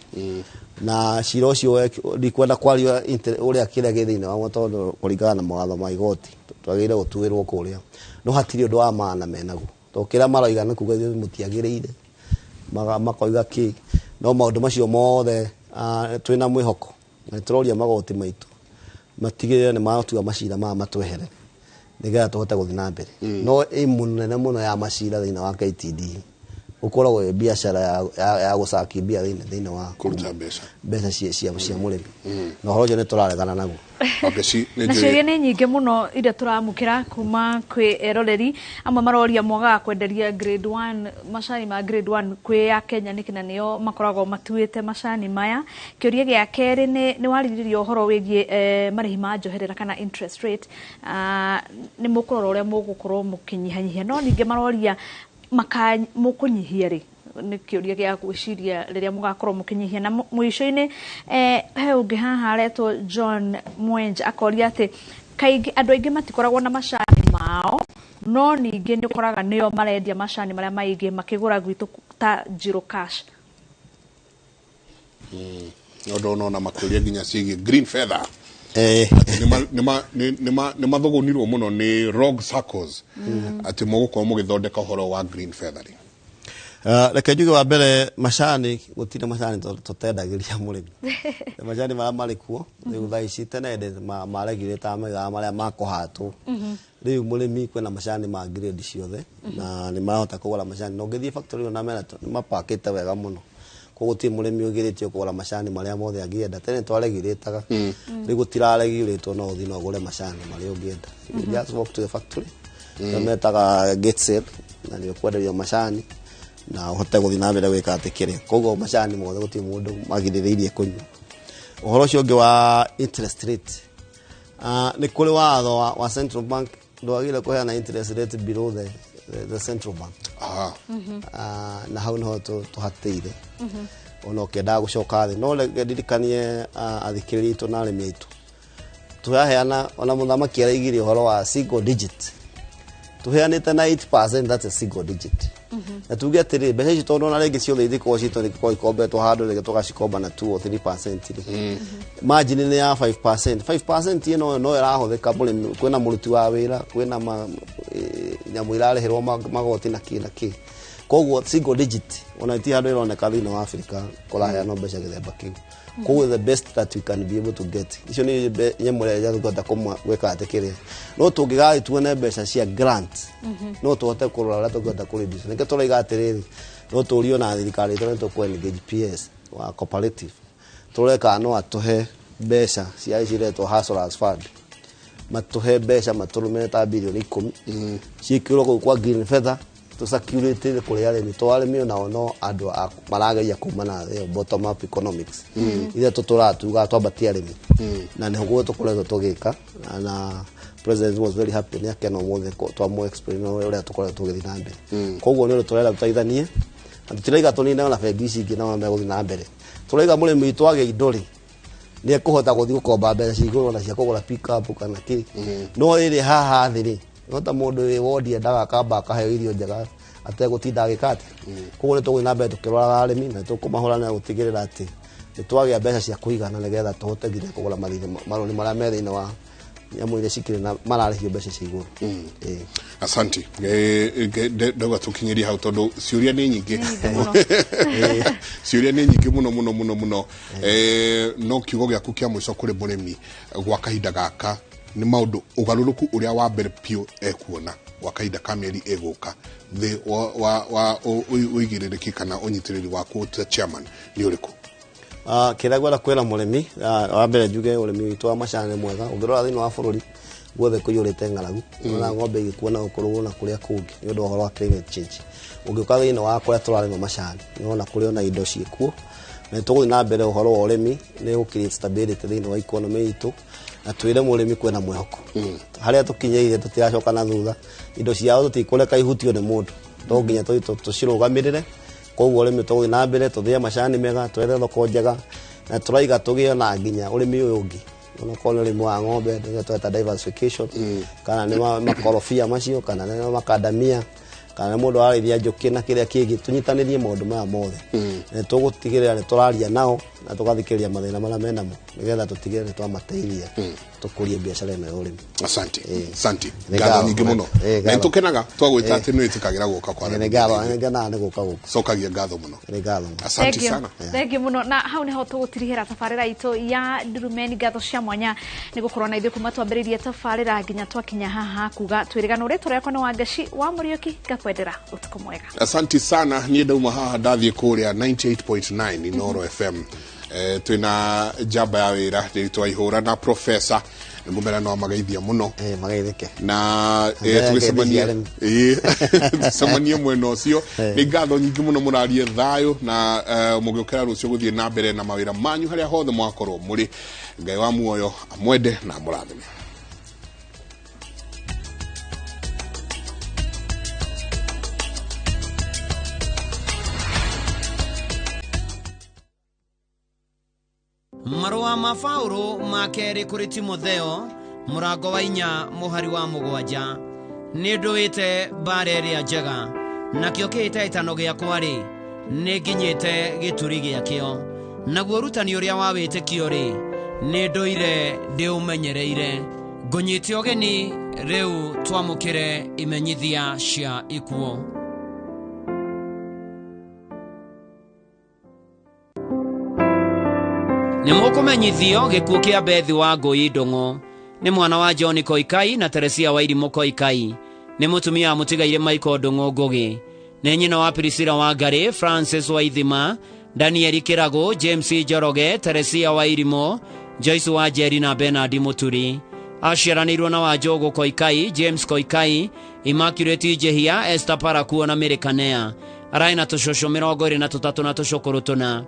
na cira ũcio ndikwenda kwaria ũrĩa kĩrĩa gĩ thĩinĩ wamo, tondũ kũringana na mawatho ma igoti twagĩrĩire gũtuĩrwo kũrĩa, no hatirĩ ũndũ wa maana menaguo, tondũ kĩrĩa maroiga nĩ kuga ithuĩ mũtiagĩrĩire. Makoiga kĩ, no maũndũ macio mothe, twĩna mwĩhoko na nĩtũroria magoti maitũ matigĩrĩre nĩ matua macira maya matweherere nĩgetha tũhote gũthiĩ na mbere. No ĩmu nene mũno ya macira thĩinĩ wa KTDA ũkoragwo ĩ biacara ya gũcaki mbia thĩinĩ wa kũruta mbeca mbeca cia mũrĩmi, na ũhoro ũcio nĩ tũraregana naguo. Wangeci nĩ Na njũĩ ciũria nĩ nyingĩ mũno iria tũramũkĩra kuma kwĩ eroreri amwe. Maroria mwagaga kwenderia grade 1, macani ma grade 1 kwĩ ya Kenya nĩkĩ, na nĩo makoragwo matuĩte macani maya? Kĩũria gĩa kerĩ nĩ warĩrĩria ũhoro wĩgiĩ marĩhi ma njoherera kana interest rate. Nĩ mũkũrora ũrĩa mũgũkorwo mũkĩnyihanyihia, no ningĩ maroria maka mũkũnyihia rĩ? Nĩ kĩũria gĩa gwĩciria rĩrĩa mũgakorwo mũkĩnyihia. Na mũico-inĩ he ũngĩ haha aretwo John Mwenja, akoria atĩ kaingĩ andũ aingĩ matikoragwo na macani mao, no ningĩ nĩ ũkoraga nĩo marendia macani marĩa maingĩ makĩgũra gwitũ ta Njiro Cash. Nĩ ũndũ ũnona makĩũria nginya ciĩgiĩ Green Feather, atĩ nĩ mathũgũnirwo mũno nĩ rogue saccos, atĩ mũgũkorwo mũgĩthondeka ũhoro wa Green Feather rĩ? Reke njuge wa mbere, macani gũtirĩ macani tũtendagĩria mũrĩmi. Macani marĩa marĩ kuo rĩu thaa ici, tene hĩndĩ maregirĩtaga maigaga marĩa makũhatwo. Rĩu mũrĩmi kwĩna macani ma grade ciothe na nĩ marahota kũgũra macani, na ũngĩthiĩ factory ona mena nĩ mapakĩte wega mũno. Koguo gũtirĩ mũrĩmi ũgirĩtio kũgũra macani marĩa mothe angĩenda. Tene twaregirĩtaga, rĩu gũtiraregirĩtwo, no ũthiĩ na ũgũre macani marĩa ũngĩenda. You just walk to the factory, mm. metaga gate sale, na nĩ ũkwenderio macani na ũhote gũthiĩ na mbere gwĩka atĩ kĩrĩa. Koguo macani mothe gũtirĩ mũndũ magirĩrĩirie kũnyua. Ũhoro ũcio ũngĩ wa interest rate, nĩ kũrĩ watho wa central bank, ndwagĩrĩire kũheana interest rate below the central bank. Na hau niho tũhatĩire ona ũkĩendaga gũcoka thĩ. No reke ndirikanie athikĩrĩria aitũ na arĩmi aitũ, tũraheana, ona mũthamaki araigire ũhoro wa single digit, tũheanĩte na 8%, that's a single digit. Na tuge atĩrĩ, mbeca ici tondũ ona rĩngĩ ciothe ithikorwo citũ nĩ ikorwo ikombetwo handũ, rĩngĩ tũgacikomba na 2 or 3% rĩ, margin nĩ ya 5%. 5% ĩno no ĩrahũthĩka mũrĩmi, kwĩna mũruti wa wĩra, kwĩna nyamũ irarĩhĩrwo magoti na kĩ na kĩ. Koguo single digit ona ti handũ ĩroneka thĩinĩ wa Afrika kũraheanwo mbeca gĩthemba kĩu. Koguo the best that we can be able to get, icio nĩ nyamũ ĩrĩa tũngĩhota gwĩka atĩ kĩrĩa no tũngĩgathiĩ tuone mbeca cia grant, no tũhote kũrora ũrĩa tũngĩhota kũ reduce. Nĩkĩo tũraiga atĩrĩrĩ, no tũrio na thirikari itũ, nĩ tũkũ engage PS wa cooperative, tũrore kana no atũhe mbeca cia ciretwo Hustlers Fund, matũhe mbeca matũrũmĩre ta 10 bilioni ciĩkĩrwo kũu kwa Green Feather, tũcirculate kũrĩ arĩmi, to arĩmi onao no andũ marageria kuma na thĩ, bottom up economics. Ithe tũtũraga tugaga twambatie arĩmi, na nĩguo tũkoretwo tũgĩka, na president was very happy, nĩ akena ũmũthĩ twamũ explain ũrĩa tũkoretwo tũgĩthiĩ na mbere. Koguo nĩ ũndũ tũrenda tũteithanie, na tũtiraiga tũnine ona bengi ici ingĩ nao megũthiĩ na mbere. Tũraiga mũrĩmi witũ agĩa indo rĩ, nĩ ekũhota gũthiĩ gũkomba mbeca cia igũrũ ona cia kũgũra pick up kana kĩ. No ĩrĩ haha thĩ rĩ, no ta mũndũ wĩ wondi endaga akamba akaheo irio njega ategũtinda agĩka atĩ. Koguo nĩ tũgũthiĩ na mbere tũkĩroraga arĩmi, na tũkũmahũra na gũtigĩrĩra atĩ nĩ twagĩa mbeca cia kũigana nĩgetha tũhote nginya kũgũra mathirĩ marũni marĩa me thĩinĩ wa nyamũ iria cikĩrĩ na mararĩhio mbeca cia igũrũ. Ĩĩ. Asanti. Ndauga tũkinyĩrie hau tondũ ciũria nĩ nyingĩ, ciũria nĩ nyingĩ mũno mũno mũno mũno. No kiugo gĩaku kĩa mũico kũrĩ mũrĩmi gwa kahinda gaka, nĩ maũndũ ũgarũrũku ũrĩa wa mbere biũ ekuona gwa kahinda ka mĩeri ĩgũka thĩ wa ũigĩrĩrĩki kana ũnyitĩrĩri waku ta chairman nĩ ũrĩkũ? Kĩrĩa ngwenda kwĩra mũrĩmi, wa mbere njuge ũrĩmi witũ wa macani nĩ mwega. Ũngĩrora thĩinĩ wa bũrũri guothe kũiyũrĩte ng'aragu, ona ng'ombe igĩkua na gũkũ na kũrĩa kũngĩ nĩ ũndũ wa ũhoro wa climate change. Ũngĩũka thĩinĩ wa kũrĩa tũrarĩma macani, nĩ ũrona kũrĩ ona indo ciĩkuo, na nĩ tũgũthiĩ na mbere. Ũhoro wa ũrĩmi nĩ gũ create stability thĩinĩ wa economy itũ, na twĩre mũrĩmi kwĩna mwĩhoko harĩa tũkinyĩire, tũtiracoka na thutha. Indo ciao tũtikũreka ihutio nĩ mũndũ, no nginya tũthiĩ tũcirũgamĩrĩre. Koguo ũrĩmi tũgũthiĩ na mbere, tũthĩe macani mega, twethe thoko njega, na tũraiga tũgĩe na nginya ũrĩmi ũyũ ũngĩ, onakorwo nĩ ũrĩmi wa ng'ombe, nĩguo tweta diversification, kana nĩ makorobia macio, kana nĩ makandamia, kana nĩ mũndũ ararĩithia njũkĩ na kĩrĩa kĩngĩ. Tũnyitanĩrie maũndũ maya mothe. Nĩ tũgũtigĩrĩra nĩ tũraria nao na tũgathikĩrĩria mathĩna marĩa menamo nĩgetha tũtigĩrĩre nĩ twamateithia tũkũrie biacara ĩno ya ũrĩmi. Asante, asante. Nĩ ngatho ngatho. Nyingĩ mũno. Na ngatho. nĩtũkenaga twagwĩta atĩ nĩ wĩtĩkagĩra gũka kwa Nĩ ngatho, nĩ ngenaga nĩ gũka gũkũ. Cokagia ngatho mũno. Nĩ ngatho. Asante Thank you. sana. Thank you muno. Na hau niho tũgũtirihĩra tabarĩra itũ ya Ndurumeni. Ngatho cia mwanya nĩ gũkorwo na ithuĩ kuma twambĩrĩirie tabarĩra nginya twakinya haha kuga twĩrĩganwo. Rĩtwa rĩakwa nĩ Wangeci wa Mũriũki, ngakwendera ũtukũ mwega. Asante sana. Niĩ ndauma haha ndathiĩ kũrĩa 98.9 Inoro FM. Twina njamba ya wĩra ndĩritũ Waihũra na professor ngũmera no mageithia mũno. Mageithĩke. Na Ngeithia tũgĩcemania arĩmi. Tũcemanie mwena ũcio. Nĩ ngatho nyingĩ mũno, mũrarie thayũ na mũgĩũkĩra rũciũ gũthiĩ na mbere na mawĩra manyu harĩa hothe mwakorwo mũrĩ. Ngai wa muoyo amwende na amũrathime. Marũa ma Paulo ma kerĩ kũrĩ Timotheo, mũrango wa 4 mũhari wa 7. Nĩ ndũĩte mbara ĩrĩa njega, nakĩo kĩhĩtahĩtano gĩakwa-rĩ, nĩ nginyĩte gĩturi gĩakĩo. Naguo ũrutani ũrĩa wa wĩtĩkio-rĩ, nĩ ndũire ndĩũmenyereire. Ngũnyite ũgeni rĩu twamũkĩre imenyithia cia ikuũ. Nĩ mũkũmenyithio gĩkuũ kĩa Bethi wa Ngũi Ndũng'ũ. Nĩ mwana wa John Koikai na Teresia Wairimũ Koikai. Nĩ mũtumia wa mũtigaire Michael Ndũng'ũ Ngũgĩ. Nĩ nyina wa Priscilla Wangari, Francis Waithima, Daniel Kĩragũ, James Njoroge, Teresia Wairimũ, Joyce Wanjeri na Bernard Mũturi. Aciaranĩirwo na Wanjũgũ Koikai, James Koikai, Immaculate Njehia, Esther Parakuo na Mary Kanea. Ararĩ na tũcũcũ 23 na tũcũkũrũ 4.